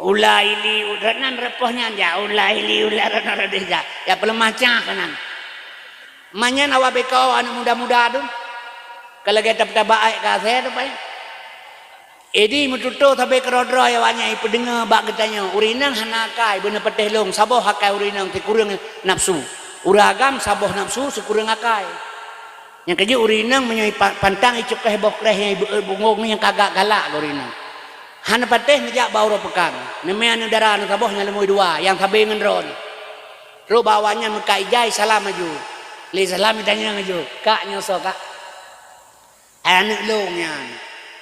Ula ili, u-, nan reupoh nyan jak, ula ili, ula ronoe rodeh jak. Jak peuleumah cah keunan. Manyan awak B K O aneuëk muda-muda tu. Ka lagée teupeutaba aek ka asée tu pai. Idi meututoe sabe keudroe-droe awaknyan ipeudeungoe bak geutanyoe, ureuëng inong hana akai, beuneupatéh lôn, saboh akai ureuëng inong sikureueng nafeusu. Ureuëng agam saboh nafeusu sikureueng akai. Nyang keujeuet ureuëng inong meunyoe ipa-, pantang icukéh boh kréh nyang ibeuet bungong nyang ka agak galak keu ureuëng inong. Hana patéh neujak bak uroe peukan. Neumé aneuëk dara neusaboh nyang leumui dua, nyang sabe ngon droeneuh. Trok bak awaknyan meukat ijai salam aju. Lé salam itanyong aju, "Kak nyoe soe, Kak?" "Hai aneuëk lôn nyan."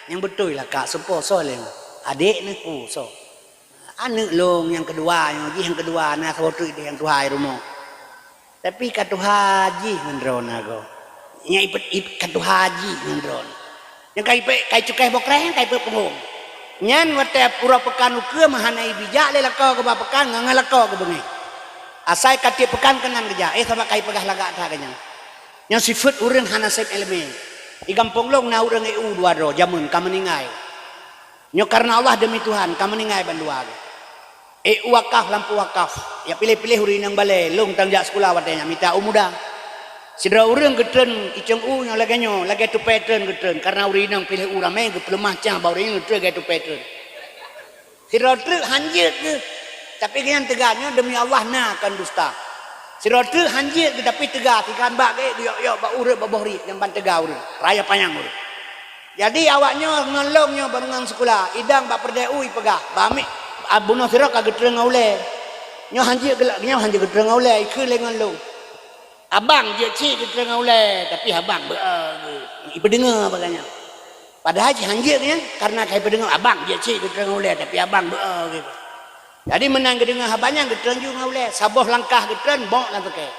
"Nyang beutôi lah, Kak, soe po soe lé?" "Adék neuh." "Peue soe?" "Aneuëk lôn nyang keudua nyoe, jih nyang keudua na saboh treuk nyang tuha i rumoh. Tapi ka tuha jih ngon droeneuh agoe. Nyang ipeuet, ipeuet ka tuha jih ngon droeneuh. Nyang ka ipeuet, ka icukéh boh kréh, ka ipeuet punggong." Nyan watée uroe peukan ukeue meuhana ibijak lé lakoe geuba peukan ngon, ngon lakoe geubeungéh. Asai ka tiep peukan keunan geujak, éh, sabab ka ipeugah lagak that geuh nyan. Nyoe sifeuet ureuëng hana sép iéleumé. Di gampông lôn na ureuëng E U dua droe jameun ka meuninggai. Nyoe kareuna Allah deumi Tuhan ka meuninggai bandua geuh. E U wakaf, lampôh wakaf. Ya piléh-piléh ureuëng inong balée, lôn tan jak sikula watée nyan mita u muda. Sidroe ureuëng geutreun icong u nyoe lagée nyoe, lagée tupée treun geutreun, kareuna ureuëng inong piléh u ramé geupeuleumah cah bak ureuëng inong geutreun lagée tupée treun. Sidroe treuk hanjeuet geuh, tapi geuhnyan teuga nyoe deumi Allah na kon dusta. Sidroe treuk hanjeuet geuh tapi teuga, sikan bak geuék geuyok-yok bak ureuëng bak boh riek nyang ban teuga ureuëng, raya panyang ureuëng. Jadi awak nyoe ngon lôn nyoe baroe ngon sikula, idong bak peureudée u ipeugah, "Bak miet, a, bunoe sidroe ka geutreun ngon ulée." Nyoe hanjeuet geulak, nyoe hanjeuet geutreun ngon ulée, ikheun lé ngon lôn. "Abang jeuet cit geutreun ngon ulée, tapi abang beu-e geuh." Ipeudeungoe bak geuhnyan. Padahai cit hanjeuet nyan, kareuna ka ipeudeungoe, "Abang jeuet cit geutreun ngon ulée, tapi abang beu-e geuh." Jadi meunan geudeungoe haba nyan geutreun ju ngon ulée, saboh langkah geutreun bok lam seukée.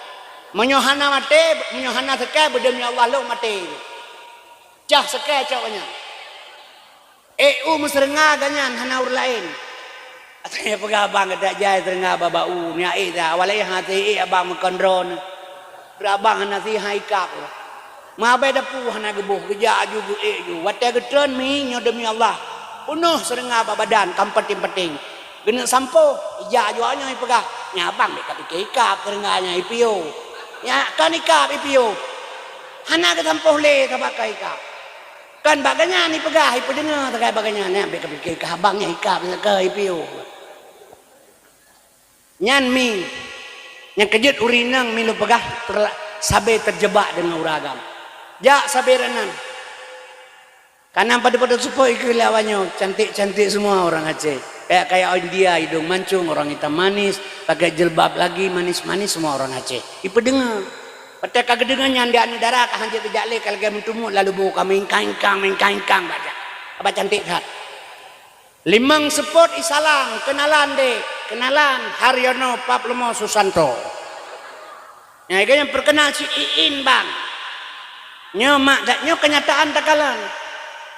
Meunyoe hana maté, meunyoe hana seukée, beudeumi Allah lôn maté. Cah seukée cok nyan. E U meuseureunga geuhnyan hana ureuëng laén. Asai peugah abang geudak jai seureunga bak-bak u, nyak ék dah, awai lé hana ék abang meukon droeneuh. Abang hana si hai kab. Meuabai dapu hana geuboh, geujak aju geuék ju. Watée geutreun mi nyoe deumi Allah. Peunoh seureunga bak badan, kam paténg-paténg. Geuneuk sampoe, ijak aju awak nyoe ipeugah, "Nyak abang bék kapike ikab seureunga nyan ipiôh. Nyak kon ikab ipiôh." Hana geusampoe lé sabab ka ikab. Kan bak geuhnyan ipeugah, ipeudeungoe sagai bak geuhnyan, "Nyak bék kapike ikab abang nyan ikab seureunga ipiôh." Nyan mi, nyang keujeuet ureuëng inong mi lôn peugah ter-, sabe teujeubak deungon ureuëng agam. Jak sabe ranan. Kanan padub-padub seupôt ikheun lé awak nyoe, cantik-cantik semua orang Aceh. Kayak-kayak India, hidung mancung, orang hitam manis, pakai jilbab lagi manis-manis, semua orang Aceh. Ipeudeungoe. Watée ka geudeungoe nyan di aneuëk dara ka hanjeuet geujak lé ka lagée meuteumut lalu boh ka meungkang-ingkang, meungkang-ingkang bak jak. Abah cantik that. Limong seupôt isalam, "Keunalan, Dek." "Keunalan, Haryono Paplomo Susanto." Nyang geuh nyang peukeunal si Iin, Bang. Nyoe mak dat nyoe keunyataan takalon.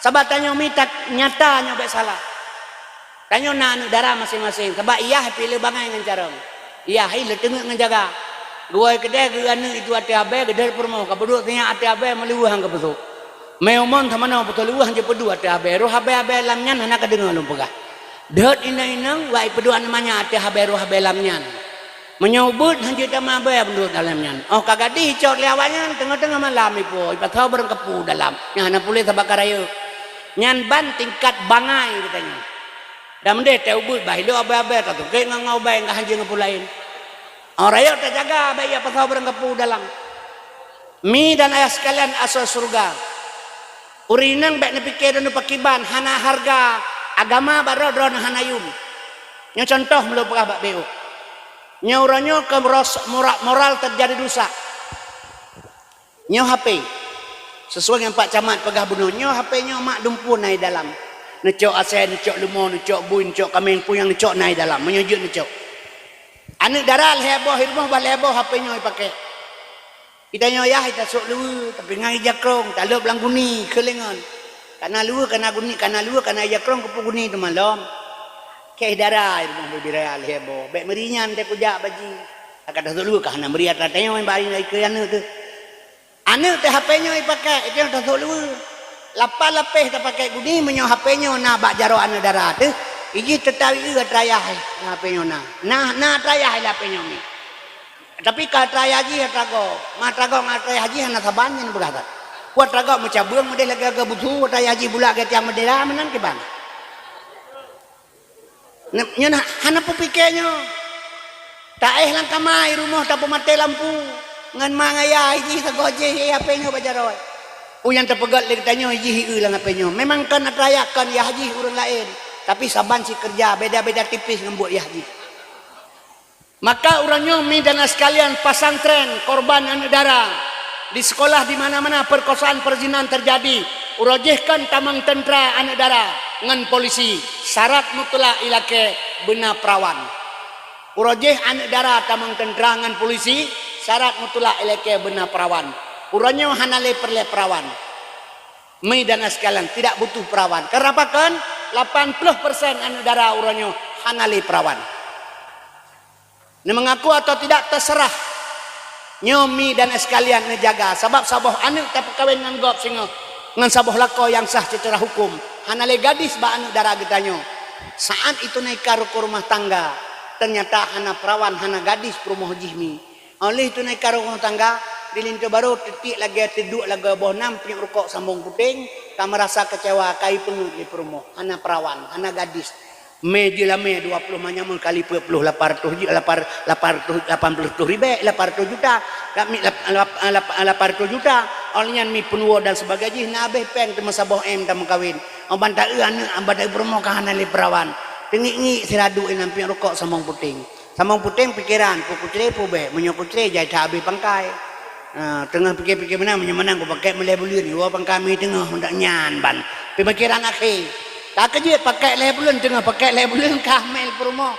Sabab tanyoe mita nyata nyoe bék salah. Tanyoe na aneuëk dara maséng-maséng, sabab iyah piléh bangai ngon carông. Iyah hi leuteungeut ngon jaga. Geuwoe keudeh geu aneuëk itu ateueh abée geudeuet peurumoh, ka peuduek sinyak ateueh abée meuleuweuh han geupeusok. Mé umon samanoe peutoh leuweuh han jipeuduek ateueh abée, roh abée-abée lam nyan hana kadeungoe lôn peugah. Deuet inong-inong wai peuduek aneuëk manyak ateueh abée roh abée lam nyan. Meunyoe ubeuet han jeuet tamah abée meunurot dalam nyan. Óh ka gadih icok lé awaknyan teungoh-teungoh malam ipo, ipasoe barang kapu dalam. Nyan hana puléh sabab ka rayeuk. Nyan ban tingkat bangai geutanyoe. Dan meudeh tée ubeuet bah ilok abée-abée tatungkét ngon, ngon ubée ngon hanjeuet ngon peue laén. Orang rayeuk tajaga bék ya pasal barang kapu dalam. Mi dan ayah sekalian asoe syeuruga. Ureuëng inong bék neupike dan neupakiban hana hareuga agama bak droe-droe hana yum. Nyoe contoh meulôn peugah bak B O. Nyoe uroe nyoe keu ros-, mora-, moral teujadi rusak. Nyoe H P. Sesuai ngon Pak Camat peugah bunoe, nyoe H P nyoe mak dumpeue na i dalam. Neucok asèe, neucok leumo, neucok bui, neucok kaméng, peue nyang neucok na i dalam. Meunyoe jeuet neucok. Aneuk dara lhèe boh i rumoh, bah lhèe boh H P nyoe ipakék. Geutanyoe yah itasôk luweue, tapi ngon ija krông, talôb lam guni, keulengon. Kana luweue, kana guni, kana luweue, kana ija krông, keupeue guni teuma lom. Kèe dara i rumoh bubira lhèe boh. Bèk meuri nyan teuh kujak bak jih. Ka tasôk luweue ka hana meuri atra tanyoe bak aneuk teuh. Aneuk teuh H P nyoe ipakék, itu nyang tasôk luweue. Lapan lapéh tapakék guni, meunyoe H P nyoe na bak jaroe aneuk dara teuh, ijih teutawi eu atra yah, na H P nyoe na. Nah, na atra yah lam H P nyoe mi. Tapi ka atra yah jih atra gob. Ma atra gob ngon atra yah jih hana saban nyan peugah that. Peue atra gob meucabeueng meudeh lagèe-lagèe busu, atra yah jih bulak lagèe tiang meudera, meunan kiban. Nyoe na hana peupike nyoe. Taéh lam kama i rumoh tapeumaté lampu. Ngon ma ngon yah jih sagoe jih H P nyoe bak jaroe. Peue nyang tapeugöt lé geutanyoe jih i eu lam H P nyoe. Memang kon atra yah kon yah jih ureueng laén, tapi saban sikeureuja beda-beda tipis ngon buet yah jih. Maka uroe nyoe mi dan sekalian pesantren korban aneuk dara di sekolah di mana-mana perkosaan perzinan terjadi, uroe jih kon tamong teuntra aneuk dara ngon polisi, syarat mutlak ilakèe beuna perawan. Uroe jih aneuk dara tamong teuntra ngon polisi, syarat mutlak ilakèe beuna perawan. Uroe nyoe hana lé peureulèe perawan. Mi dan sekalian, tidak butuh perawan. Kenapa kon? Lapan puluh persen aneuk dara uroe nyoe hana lé perawan. Neumeungaku atau tidak, terserah. Nyoe mi dan sekalian neujaga, sabab saboh aneuk tapeukawen ngon gob singoh ngon saboh lakoe nyang sah secara hukum. Hana lé gadis bak aneuk dara geutanyoe. Saat itu naika rukon rumah tangga, ternyata hana perawan, hana gadis peurumoh jih mi. Óh lheueh itu naika rukon rumah tangga, di linto barô teutiek lagèe teuduek lagoe boh nam, piep rukok sambong puténg, ka meurasa keucewa, ka ipeungeuet lé peurumoh, hana perawan, hana gadis. Mé jeulamé dua ploh manyamul kali peuet ploh, lapan reutôh ju-, lapan, lapan reutôh, lapan ploh reutôh ribèe, lapan reutôh juta, lap-, lap-, lap-, lap-, lapan reutôh juta. Óh lheueh nyan mi peunuwoe dan sebagai jih na abéh péng teuma saboh M tameukawen. Óh ban taeu aneuk, ban taeu peurumoh ka hana lé perawan. Teungiek-ngiek sira duek inan piep rukok sambong puténg. Sambong puténg pikeran, peue kucré peue bèk. Meunyoe kucré jai that abéh pangkai. Ha, teungoh pike-pike meunan, meunyoe meunan kupakék meulhèe buleuen, iwoe pangkai mi teungoh, ndak nyan ban. Peumikiran akhé. Ka keujeuet pakék lhèe buleuen, teungoh pakék lhèe buleuen ka hamil peurumoh.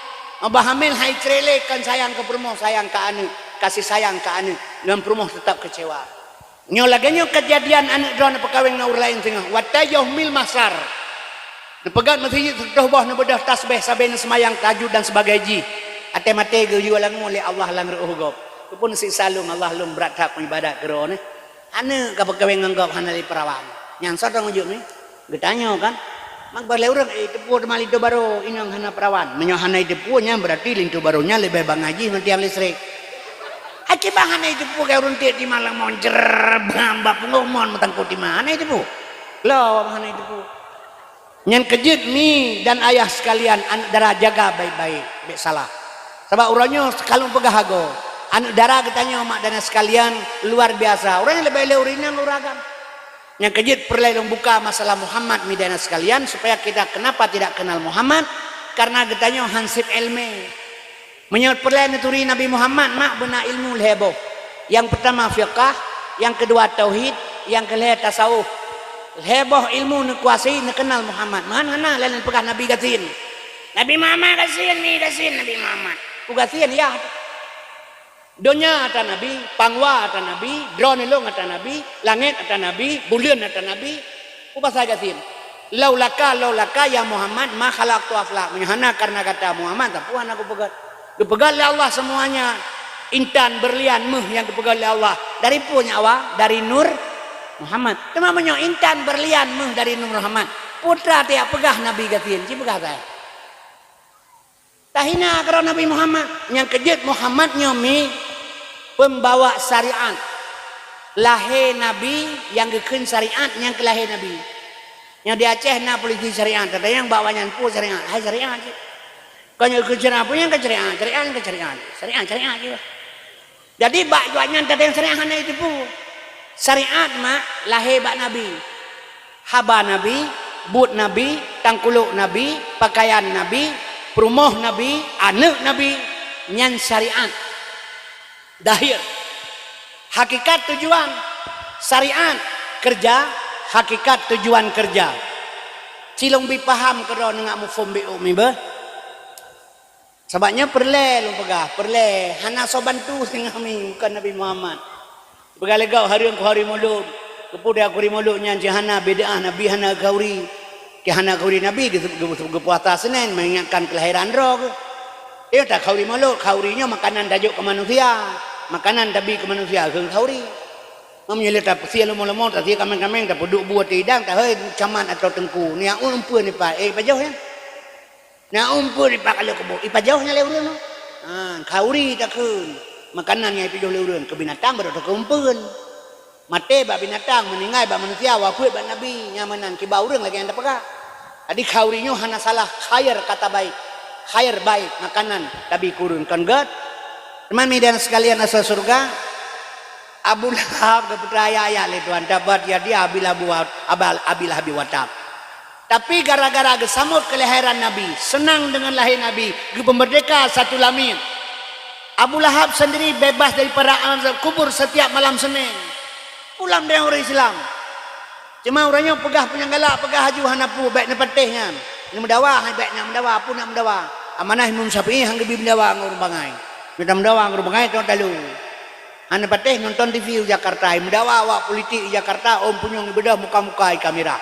Bah hamil hai cré lé, kon sayang keu peurumoh, sayang keu aneuk, kasih sayang keu aneuk, ngon peurumoh teutap keucewa. Nyoe lagèe nyoe keujadian aneuk droeneuh peukawen ngon ureueng laén singoh, watèe yoh mil mahsyar. Neupeugöt meuseujid sireutôh boh, neubeudôh tasbeh sabe neuseumayang tahajud dan sebagai jih. Até maté geuyue langue lé Allah lam reuôh gob. Keupeue neusiksa lôn Allah, lôn brat that peuibadat keu Droeneuh. Aneuk ka peukawen ngon gob hana lé perawan. Nyan soe nyang ujeuk mi? Geutanyoe kan? Mak bah lé ureueng, eh, teupeue teuma linto barô inong hana perawan. Meunyoe hana teupeue nyan berarti linto barô nyan leubeh bangai jih ngon tiang listrik. Aci bah hana teupeue keu ureueng tiek di malam mon jer bam bak punggong mon meutangkot di ma hana teupeue. Lo hana teupeue. Nyan keujeuet mi dan ayah sekalian, aneuk dara jaga baik-baik, bèk salah. Sabab uroe nyoe ka lôn peugah agoe, aneuk dara geutanyoe mak dan sekalian luar biasa. Uroe nyoe leubeh lé ureueng inong ureueng agam. Nyan keujeuet peureulèe lôn buka masalah Muhammad mi dan sekalian supaya kita kenapa tidak kenal Muhammad, karena geutanyoe hansip ilmu. Meunyoe peureulèe neuturi Nabi Muhammad mak beuna ilmu lhèe boh. Nyang peurtama fiqah, nyang keudua tauhid, nyang keulhèe tasawuf. Lhèe boh ilmu neukuasai, neukeunal Muhammad. Meuhan hana lé neupeugah Nabi gasien. Nabi Muhammad gasien, mi gasien Nabi Muhammad. Ku gasien yah. Donya ata Nabi, pangwa ata Nabi, droeneuh lôn ata Nabi, langèt ata Nabi, buleuen ata Nabi. Peue pasai gasien? Laulaka, laulaka ya Muhammad ma khalaqtul aflak. Meunyoe hana kareuna gata Muhammad, sapeue hana kupeugöt. Geupeugöt lé Allah seumuanya intan, beurlian, méuh nyang geupeugöt lé Allah. Dari peue nyan awai? Dari nur Muhammad. Teuma meunyoe intan, beurlian, méuh dari nur Muhammad, peue teuma tajak peugah Nabi gasien? Ci peugah saja. Tahina keudroe Nabi Muhammad. Nyang keujeuet Muhammad nyoe mi peumbawa syariat. Lahé Nabi nyang geukheun syariat nyang keu lahé Nabi. Nyoe di Aceh na polisi syariat, teuntang nyang bak awaknyan peue syariat, hai syariat cit. Kon nyoe geukheun syariat, peue nyang keu syariat, syariat nyang keu syariat, syariat, syariat cit. Jadi bak awaknyan teuntang syariat hana jiteupeue. Syariat mak lahé bak Nabi. Haba Nabi, buet Nabi, tangkulok Nabi, pakaian Nabi, peurumoh Nabi, aneuk Nabi, nyan syariat. Dahir. Hakikat tujuan. Syariat, keureuja, hakikat, tujuan keureuja. Cilong bi paham keudroe neungak muphom B O mi beuh. Sabab nyoe peureulée lôn peugah, peureulée hana soe bantu singoh mi bukan Nabi Muhammad. Peugah lé gob hareuem khauri mulod. Keupeue dak khauri mulod nyan cit hana bid'ah, Nabi hana khauri. Cit hana khauri Nabi geu-, geu-, geupuasa Senin mengingatkan kelahiran droe geuh. Iya ta khauri mulod, khauri nyoe makanan tajok keu manusia. Makanan tabi keu manusia kheun khauri. Meunyoe lé tapeusie leumo-leumo, tasie kaméng-kaméng, tapeuduek bu ateueh idang, tahôi camat atau teungku. Nia umpeu nipa, eh, pajoh nyan. Na umpeu dipak lé kubu, ipajoh nyan lé ureuëng nyoe. Ha, khauri takheun. Makanan nyang ipajoh lé ureuëng keu binatang baru takheun umpeuen. Maté bak binatang, meuninggai bak manusia, wafeuet bak nabi, nyang meunan kiba ureuëng lagée nyang tapeugah. Jadi khauri nyoe hana salah, khair kata baik. Khair baik makanan tabi keu ureuëng kon gét. Teuma mi dan sekalian asai syurga, Abu Lahab geupeutra ayat-ayat lé Tuhan, tabbat yada Abi Lahab wa, abal, Abi Lahab wa tab. Tapi gara-gara geusamot keulahiran Nabi, seunang deungon lahé Nabi, geupeumerdeka satu lamiet. Abu Lahab sendiri bebas daripada azab kubur setiap malam Senin. Pulang deh ureuëng Islam. Cuma ureuëng nyoe peugah peue nyang galak, peugah haju hana peue, bék neupatéh nyan. Neumeudawa, hai bék nyan meudawa, peue nak meudawa. Amanah Imam Syafi'i han geubi meudawa ngon ureuëng bangai. Mita meudawa ngon ureuëng bangai, tong talu. Hana patéh nonton T V u Jakarta, imeudawa awak politik i Jakarta, ôn punyueng ibeudôh muka-muka i kamera.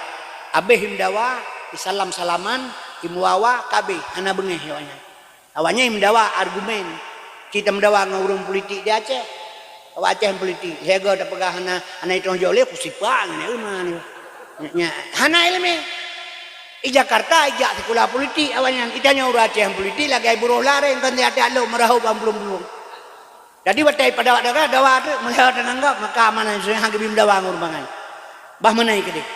Abéh imeudawa, isalam-salaman, imeuwawa, ka abéh, hana beungéh awaknyan. Awaknyan imeudawa argumen. Cit tameudawa ngon ureuëng politik di Aceh. Awak Aceh politik, lhée goe tapeugah hana, hana itong jok lé, kusipak ngon iman. Nya, hana iéleumé. I Jakarta ijak sikula politik awaknyan. Itanyoe ureuëng Aceh politik lagée buroh lareng, kon tiat-tiat lok meurahop bak blueng-blueng. Jadi watée pada dawa, dawa teuk meulheueh teunanggap, maka amanah Yusuf han geubi meudawa ngon ureuëng bangai. Bah meunan keudeh.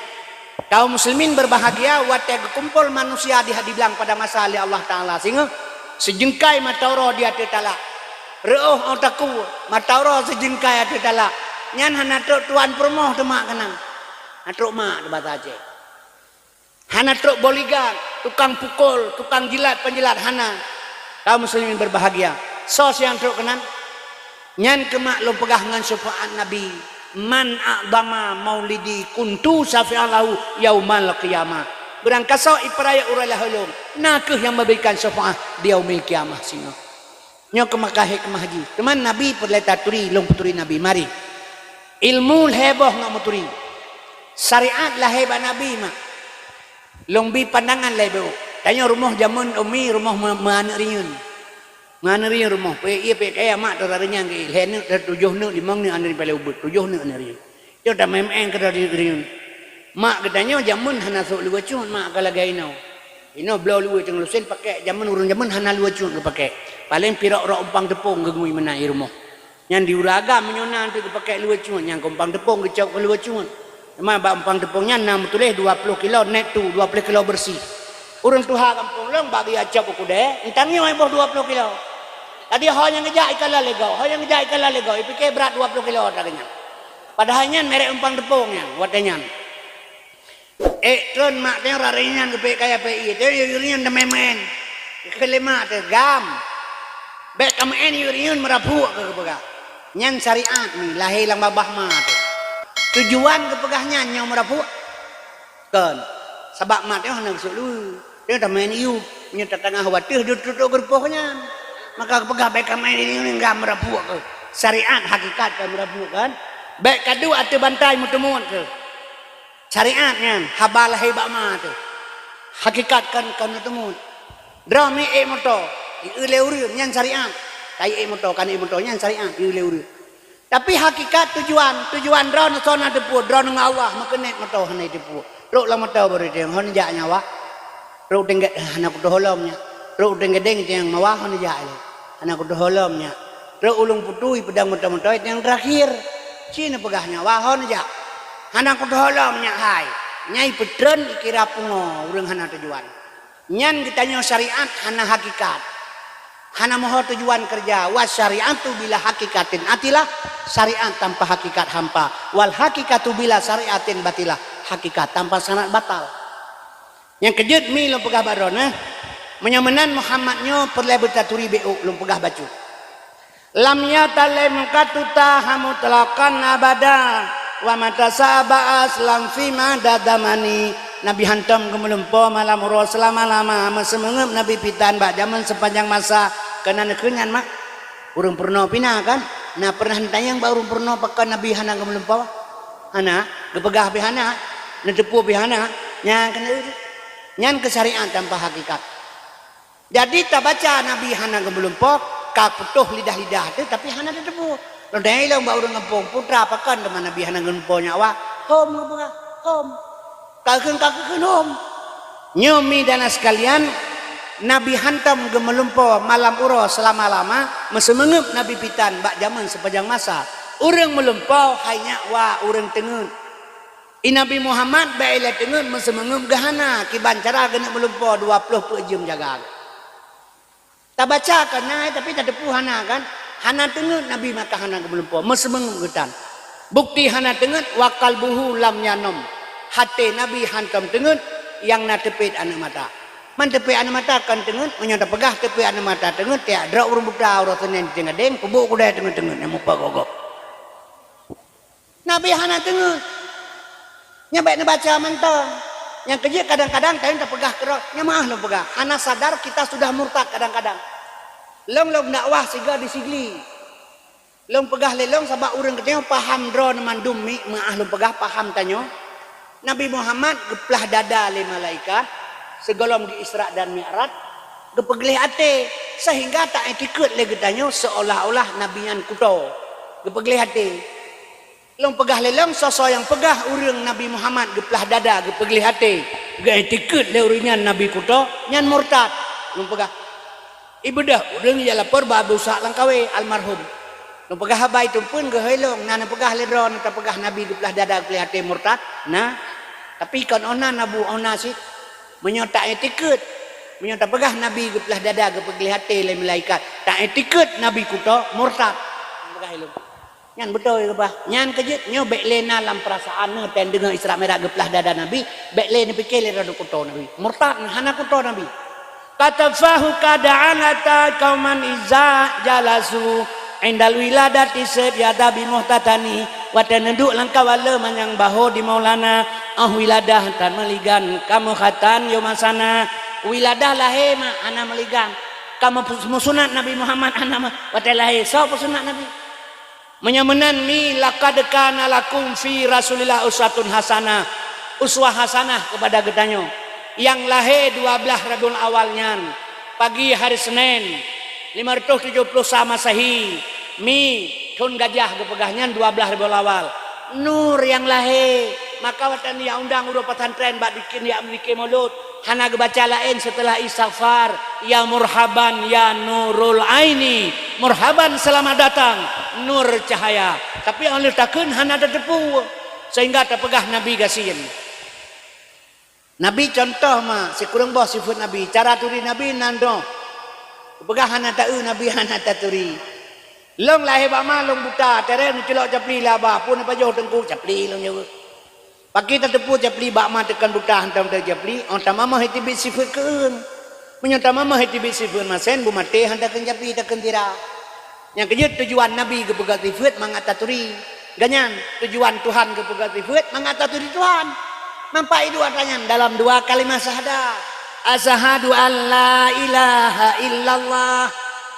Kaum muslimin berbahagia watée geukumpol manusia di, dibilang pada masa lé Allah Taala singoh, sijeungkai mata uroe di ateueh talak. Reuôh ôh takue, mata uroe sijeungkai ateueh talak. Nyan hana trok tuan peurumoh teumak keunan. Hana trok mak teuh basa Aceh. Hana trok bodyguard, tukang pukul, tukang jilat-penjilat hana. Kaum muslimin berbahagia. Soe nyang trok keunan? Nyan keuh mak lôn peugah ngon syafa'at Nabi, "Man a'dhama maulidi kuntu syafi'an lahu yaumal qiyamah." Beurangkasoe ipeurayeuk uroe lahé lôn, na kheueh nyang meuberikan syafa'at di yaumil qiyamah singoh. Nyoe keuh maka hikmah jih. Teuma Nabi peureulée taturi, lôn peuturi Nabi. Mari. Ilmu lhée boh ngon meuturi. Syariat lahé bak Nabi mak. Lôn bi pandangan lhée boh. Tanyoe rumoh jameun umi, rumoh meu-, meu aneuëk riyeuen. Meu aneuëk riyeuen rumoh. Peuék ié peuék kaya mak teuh riyeuen geuék. Lhée neuk, tujoh neuk, limong neuk aneuëk riyeuen paléng ubeut. Tujoh neuk aneuëk riyeuen. Nyoe tameuén-meuén keudroe riyeuen. Mak geutanyoe jameun hana sôk luweue cut mak ka lagée inoe. Inoe bloe luweue teungoh lusen pakék, jameun ureuëng jameun hana luweue cut geupakék. Paléng pirok rok umpang teupông geungui meunan i rumoh. Nyan di ureuëng agam meunyoe na teuk geupakék luweue cut, nyang keu umpang teupông geucok keu luweue cut. Teuma bak umpang teupông nyan na meutuléh dua ploh kilo net tu, dua ploh kilo beureuséh. Ureuëng tuha gampông lôn bak geuyue cok u keudè, eunteuk nyoe boh dua ploh kilo. Jadi ho nyang geujak ikalon lé gob, ho nyang geujak ikalon lé gob, ipike brat dua ploh kilo atra geuh nyan. Padahai nyan merek umpang teupông nyan, watée nyan. Ék tron mak teuh rari nyan geupék kaya pék ié, teuh yue nyan teumé-mén. Keu lé mak teuh gam. Bék kameuén yue nyan meurapuk keu geupeugah. Nyan syariat ni lahé lam babah ma teuh. Tujuan geupeugah nyan nyoe meurapuk. Kon. Sabab mak teuh hana geusôk luweue. Teuh tameuén yue. Meunyoe tatangah wateuh duek tutoe geurupoh nyan. Maka geupeugah bék kameuén yue nyan gam meurapuk keu. Syariat hakikat ka meurapuk kan. Bék kaduek ateueh bantai meuteumut keu. Syariat nyan haba lahé bak ma teuh. Hakikat kan, kan meuteumut. Droe mi ék moto, ié lé ureuëng nyan syariat. Ka ék moto, kan ék moto nyan syariat, ié lé ureuëng. Tapi hakikat tujuan, tujuan droe neusoe na teupeu, droe ngon Allah meukeunet moto hana teupeu. Trok lam moto baru teueng, hon jak nyawa. Trok teueng hana kutoh holom nyak. Trok teueng gedeng teueng mawa hon jak lé. Hana kutoh holom nyak. Trok ulung putui pedang moto-moto teueng terakhir. Ci neupeugah nyawa hon jak. Hana kutoh holom nyak hai. Nyai peutreun ikira pungo ureuëng hana tujuan. Nyan geutanyoe syariat hana hakikat. Hana meuho tujuan keureuja. Wa syariatu bila hakikatin atilah, syariat tanpa hakikat hampa. Wal hakikatu bila syariatin batilah, hakikat tanpa syarat batal. Nyang keujeuet mi lôn peugah bak droeneuh, meunyoe meunan Muhammad nyoe peureulée beutaturi bék lôn peugah bacut. Lam yatalim katuta hamutlaqan abada. Wa mata sa'aba aslam fi mada zamani. Nabi hantom geumeulumpoe malam uroe seulama-lama, meuseumeungeup Nabi pitan bak jameun seupanjang masa. Keunan kheun nyan mak. Ureuëng peurunoe pih na kan? Na pernah neutanyong bak ureuëng peurunoe pakon Nabi hana geumeulumpoe? Hana, geupeugah pih hana, neuteupeue pih hana. Nyan keunan, nyan keu syariat tanpa hakikat. Jadi tabaca Nabi hana geumeulumpoe, ka putôh lidah-lidah teuh, tapi hana teuteupeue. Lôn tanyong ilong bak ureuëng gampông, "Putra, pakon teuma Nabi hana geumeulumpoe nyak wa?" "Hom," geupeugah, "hom." Ka kheun, ka kheun, "Hom." Nyoe mi dan sekalian, Nabi hantom geumeulumpoe malam uroe seulama-lama, meuseumeungeup Nabi pitan bak jameun seupanjang masa. Ureuëng meulumpoe hai nyak wa ureuëng teungeut. I Nabi Muhammad bèk ilée teungeut meuseumeungeup geuhana, kiban cara geuneuk meulumpoe dua ploh peuet jeuem jaga. Tabaca kan na, tapi tateupeue hana kan? Hana teungeut Nabi maka hana geumeulumpoe, meuseumeungeup geutan. Bukti hana teungeut, wa qalbuhu lam yanom. Até Nabi hantom teungeut, nyang na teupet aneuëk mata. Man teupet aneuëk mata kon teungeut, meunyoe tapeugah teupet aneuëk mata teungeut, tiak droe ureuëng buta uroe Senin Tinggadeng, peubuet kudai teungeut-teungeut nyang mupat gogob. Nabi hana teungeut. Nyan bèk neubaca mantong. Nyang keujeuet kadang-kadang tanyoe tapeugah keudroe, nyan meuah lôn peugah. Hana sadar kita sudah murtad kadang-kadang. Lôn lôn dakwah sigoe di Sigli. Lôn peugah lé lôn sabab ureuëng geutanyoe paham droeneuh mandum mi, meuah lôn peugah paham tanyoe. Nabi Muhammad geuplah dada lé malaikat sigohlom di Isra dan Mi'raj, geupeugleh até, sehingga taiktikeuet lé geutanyoe seolah-olah Nabi nyan kuto. Geupeugleh até. Lôn peugah lé lôn, soe-soe nyang peugah ureuëng Nabi Muhammad geuplah dada, geupeugleh até, geuiktikeuet lé ureuëng nyan Nabi kuto, nyan murtad. Lôn peugah, ibeudôh ureuëng nyang lapor bak Abu Ishaq Langkawi almarhum. Lôn peugah haba itu pun geuhôi lôn, na neupeugah lé droe, na tapeugah Nabi geuplah dada, geupeugleh até murtad. Nah, tapi kon óh na Abu óh na cit. Meunyoe taiktikeuet, meunyoe tapeugah Nabi geuplah dada, geupeugleh até lé malaikat, taiktikeuet Nabi kuto, murtad. Lôn peugah lé lôn. Nyan beutôi geupeugah. Nyan keujeuet nyoe bèk lé na lam peurasaan neuh, tan deungoe Isra Mi'raj geuplah dada Nabi, bèk lé neupike lé droe kuto Nabi. Murtad, hana kuto Nabi. Katafahu kada'an ata kauman iza jalasu indal wiladati seb yada bimuhtatani. Watèe neuduek lam kawala manyang baho di Maulana, óh wiladah tan meuligan kamoe khatan yoh masana. Wiladah lahé ma hana meuligan. Kamoe musunat Nabi Muhammad hana ma-, watèe lahé soe peusunat Nabi? Meunyoe meunan mi, laqad kana lakum fi Rasulillah uswatun hasanah, uswah hasanah keupada geutanyoe. Nyang lahé dua blaih Rabiul Awal nyan, pagi hari Senin, lima ratus tujuh puluh sa Masehi, mi, thon gajah geupeugah nyan dua blaih Rabiul Awal. Nur nyang lahé, maka watèe neuyak undang uroe pesantren bak dikir, yak meudikir mulod, hana geubaca laén seuteulah istighfar, "Ya murhaban, ya nurul aini, murhaban, selamat datang, nur cahaya." Tapi óh lheueh takheun hana tateupeue, sehingga tapeugah Nabi gasien. Nabi contoh ma, sikureueng boh sifeuet Nabi. Cara turi Nabi nan doh. Peugah hana taeu Nabi hana taturi. Lôn lahé bak ma lôn buta, teureuk neuculok capli lé abah, phon neupajoh teungku capli lôn jaweueb. Pakri tateupeue capli bak ma teukon buta hantom teu capli, óh tamamah teubiet sifeuet keueun. Meunyoe tamamah teubiet sifeuet masen, beumaté han takheun capli takheun tira. Nyang keujeuet tujuan Nabi geupeugah sifeuet mangat taturi. Ganyan tujuan Tuhan geupeugah sifeuet mangat taturi Tuhan. Nampak i dua tanyan dalam dua kalimah syahadat. Asyhadu an la ilaha illallah.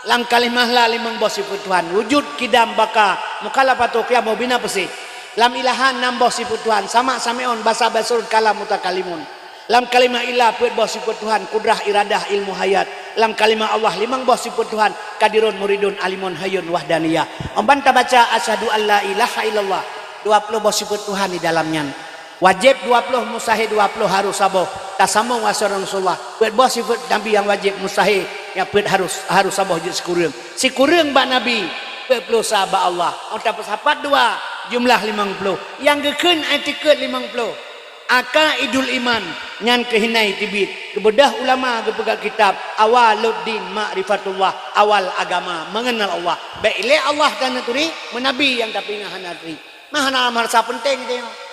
Lam kalimah la limong boh sifeuet Tuhan. Wujud, kidam, baka, mukhalafatu, qiyam, bina, peusi. Lam ilaha nam boh sifeuet Tuhan. Sama, sami'un, basar, basirun, kalam, mutakalimun. Lam kalimah ilah peuet boh sifeuet Tuhan, kudrah, iradah, ilmu, hayat. Lam kalimah Allah limong boh sifeuet Tuhan, kadirun, muridun, alimun, hayyun, wahdaniyah. Amban tabaca asyhadu an la ilaha illallah, dua ploh boh sifeuet Tuhan di dalam nyan. Wajéb dua ploh, mustahil dua ploh, harus saboh. Tasambong wasal Rasulullah. Peuet boh sifeuet Nabi nyang wajéb, mustahil, nyang peuet harus, harus saboh jeuet sikureueng. Sikureueng bak Nabi, peuet ploh sa bak Allah. Óh tapeusapat dua, jumlah limong ploh. Nyang geukheun iktikeuet limong ploh. Aqaidul iman, nyan keuh hinai teubiet. Geubeudôh ulama geupeugah kitab Awwaluddin Ma'rifatullah, awal agama mengenal Allah. Bèk ilèe Allah tanaturi, meunabi nyang tapeuingat hana turi. Mah hana marasa peunteng tanyoe.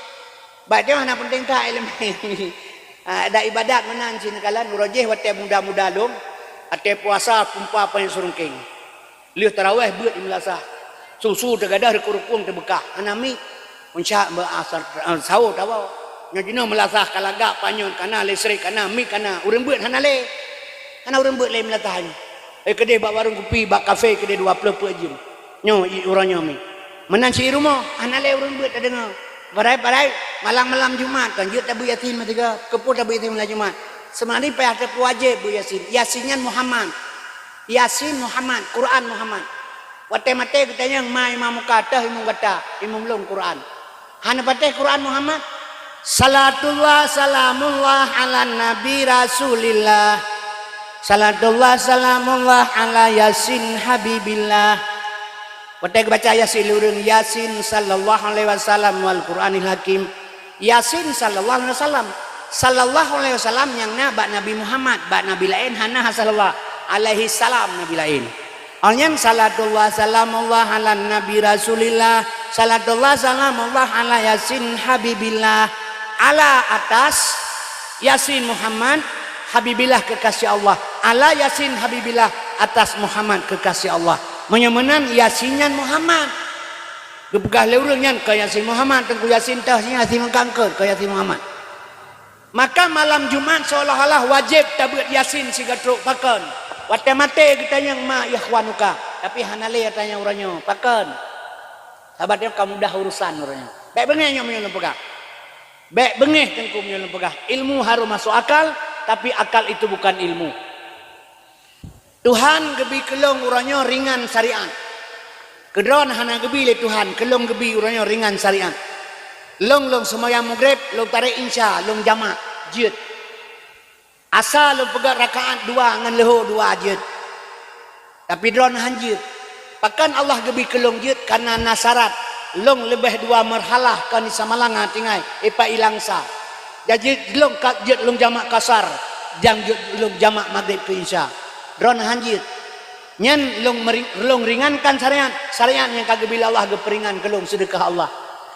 Bak tanyoe hana peunteng that ileumèe. Ah, dan ibadat meunan cit neukalon, uroe jéh watèe muda-muda lom, watèe puasa pumpa panyang seureungkeng. Lheueh tarawèh beuet di meulasah. Susu teugadôh, rukung-rukung teubeukah. Hana miet. Puncak beu asar, eh, sahô tawoe. Nyoe jinoe meulasah ka lagak, panyöt kana, listrik kana, mik kana, ureuëng beuet hana lé. Hana ureuëng beuet lé meulasah nyoe. Eh, keudeh bak warong kupi, bak kafe keudeh dua ploh peuet jeuem. Nyoe i uroe nyoe mi. Meunan si rumoh, hana lé ureuëng beuet tadeungoe. Padahai, padahai malam-malam Jumat kan jeuet tabeuet Yasin meusigoe. Keupeue tabeuet Yasin malam Jumat? Seumari payah teupeu wajéb beuet Yasin. Yasin nyan Muhammad. Yasin Muhammad, Quran Muhammad. Watée maté geutanyong ma imam muka, toh imum gata, imum lôn Quran. Hana patéh Quran Muhammad? Salatullah salamullah ala nabi Rasulillah. Salatullah salamullah ala Yasin Habibillah. Watée geubaca Yasin lé ureuëng, Yasin sallallahu alaihi wasallam wal Quranil Hakim. Yasin sallallahu alaihi wasallam. Sallallahu alaihi wasallam nyang na bak Nabi Muhammad, bak nabi laén hana sallallahu alaihi salam nabi laén. Awak nyan salatullah salamullah ala nabi Rasulillah, salatullah salamullah ala Yasin Habibillah, ala atas Yasin Muhammad Habibillah kekasih Allah, ala Yasin Habibillah atas Muhammad kekasih Allah. Meunyoe meunan Yasin nyan Muhammad. Geupeugah lé ureuëng nyan keu Yasin Muhammad, Teungku Yasin teuh, Yasin meukangkeut keu Yasin Muhammad. Maka malam Jumat seolah-olah wajéb tabeuet Yasin sigoe trok, pakon? Watée maté geutanyong ma ikhwanuka, tapi hana lé tanyong uroe nyoe, pakon? Sabat nyoe ka mudah urusan uroe nyoe. Bék beungéh nyoe meunyoe lôn peugah. Bék beungéh Teungku meunyoe lôn peugah. Ilmu harôh masuk akal, tapi akal itu bukan ilmu. Tuhan geubi keu lôn uroe nyoe ringan syariat. Keu droe hana geubi lé Tuhan, keu lôn geubi uroe nyoe ringan syariat. Lôn, lôn seumayang Maghrib, lôn tarek Isya, lôn jamak, jeuet. Asa lôn peugét rakaat dua ngon leuhô dua jeuet. Tapi droe han jeuet. Pakon Allah geubi keu lôn jeuet? Kareuna na syarat. Lôn leubeh dua meurhalah kon di Samalanga tinggai, ipat ilang sa. Jadi lôn ka jeuet lôn jamak kasar, dan jeuet lôn jamak Maghrib keu Isya. Droe han jeuet. Nyan lôn meri-, lôn ringankan syariat, syariat nyang ka geubri lé Allah geupeuringan keu lôn, seudeukah Allah.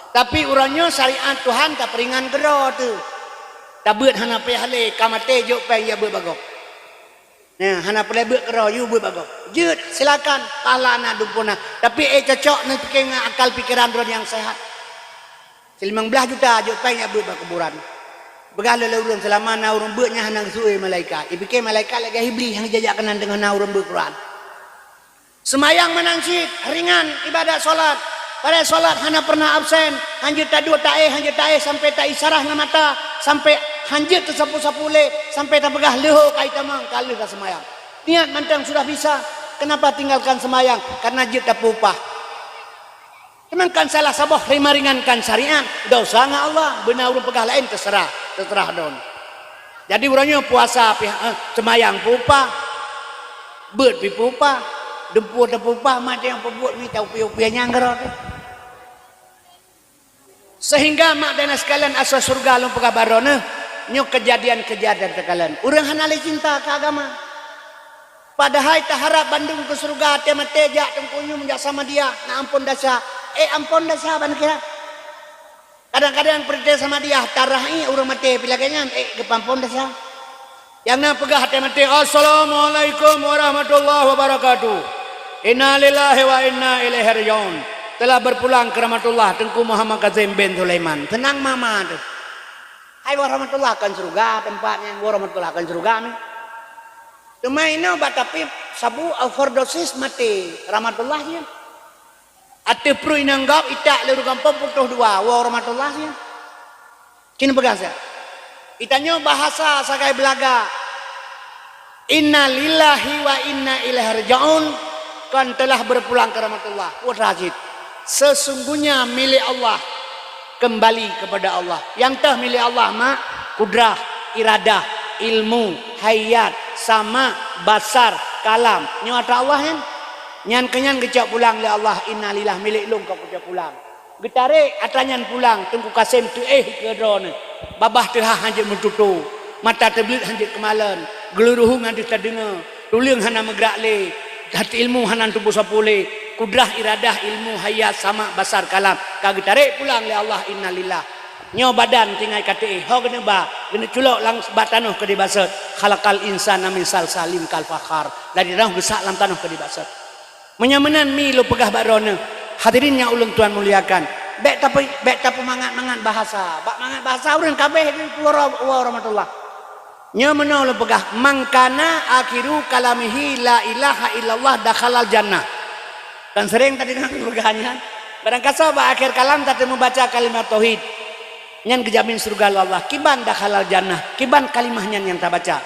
Tapi uroe nyoe syariat Tuhan tapeuringan keudroe teuh. Tabeuet hana payah lé, ka maté jok péng jak beuet bak gob. Nah, hana peureulée beuet keudroe, yue beuet bak gob. Jeuet, silakan, pahala na, dumpeue na. Tapi ék cocok neupiké ngon akal pikeran droe nyang sehat. Silimong blaih juta jok péng jak beuet bak kuburan. Peugah lé ureuëng seulama na ureuëng beuet nyan hana geusui malaikat. Ipiké malaikat lagée Iblih nyang jijak keunan teungoh na ureuëng beuet Quran. Seumayang meunan cit ringan ibadat salat. Padahai salat hana pernah absen. Hanjeuet taduek taéh, hanjeuet taéh sampai taisyarah ngon mata, sampai hanjeuet teusapu-sapu lé, sampai tapeugah leuhô ka itamong ka lheueh taseumayang. Niat mantong sudah bisa, kenapa tinggalkan seumayang? Karena jeuet tapeuupah. Teuma kan salah saboh meuringankan syariat, dosa ngon Allah, beuna ureuëng peugah laén, teuseurah, teuseurah droe. Jadi uroe nyoe puasa pih, eh, seumayang peuupah, beuet pih peuupah, dumpeue tapeuupah, mat nyang peubuet mita upie-upie nyang keudroe teuh. Sehingga mak dan sekalian asoe syeuruga lôn peugah bak droeneuh, nyoe keujadian-keujadian teukalon. Ureuëng hana lé cinta keu agama. Padahai taharab bandum keu syeuruga, até maté jak Teungku Yum jak Samadiyah, na amphon desya. Eh, amphon desya ban kira. Kadang-kadang peurintah Samadiyah tarah ié ureuëng maté pih lagée nyan, eh, geupeuamphon desya. Nyang na peugah até maté, "Assalamualaikum warahmatullahi wabarakatuh. Innalillahi wa inna ilaihi raji'un." Telah berpulang ke rahmatullah Teungku Muhammad Kazim bin Sulaiman. Seunang mama teuh. Hai, woe rahmatullah kon syeuruga teumpat nyan, woe rahmatullah kon syeuruga mi. Teuma inoe bak tapi sabu overdosis maté rahmatullah nyan. Ateueh pruet inong gob itak lé ureuëng gampông putôh dua, woe rahmatullah nyan. Cit neupeugah siat. Itanyoe bahasa sagai beulaga. Inna lillahi wa inna ilaihi raji'un, kon telah berpulang ke rahmatullah. Putra cit. Sesungguhnya milik Allah, kembali kepada Allah. Nyang teuh milik Allah mak, kudrah, iradah, ilmu, hayat, sama, basar, kalam. Nyoe atra Allah nyan. Nyan keu nyan geucok pulang lé Allah, innalillah, milék lôn ka kucok pulang. Geutarek atra nyan pulang, Teungku Kasem teuéh keu droeneuh. Babah teuhah hanjeuet meututoe, mata teubleuet hanjeuet keumalon, geuluruhu ngon deuh tadeungoe, tuleueng hana meugrak lé, that ilmu hana tuboh sapeue lé, kudrah iradah ilmu hayat sama basar kalam ka geutarek pulang lé Allah, innalillah. Nyoe badan tinggai ka teuéh, ho geuneuk ba, geuneuk culok lam bak tanoh keu dibaset, khalaqal insana min salsalin kal fakhar, dari tanoh geusak lam tanoh keu dibaset. Meunyoe meunan mi lôn peugah bak droeneuh, hadirin nyang ulôn tuan muliakan, Bék tapi-, bék tapeumangat-mangat bahasa. Bak mangat bahasa ureuëng kabeh di uroe, uroe Rahmatullah. Nyoe meunoe lôn peugah, "Man kana akhiru kalamihi la ilaha illallah dakhalal jannah." Kan sering tadi dengar peugah nyan. Barangkasoe bak akhir kalam tateumeubaca kalimat tauhid, nyan geujamin syurga lé Allah. Kiban dakhalal jannah, kiban kalimah nyan nyang tabaca.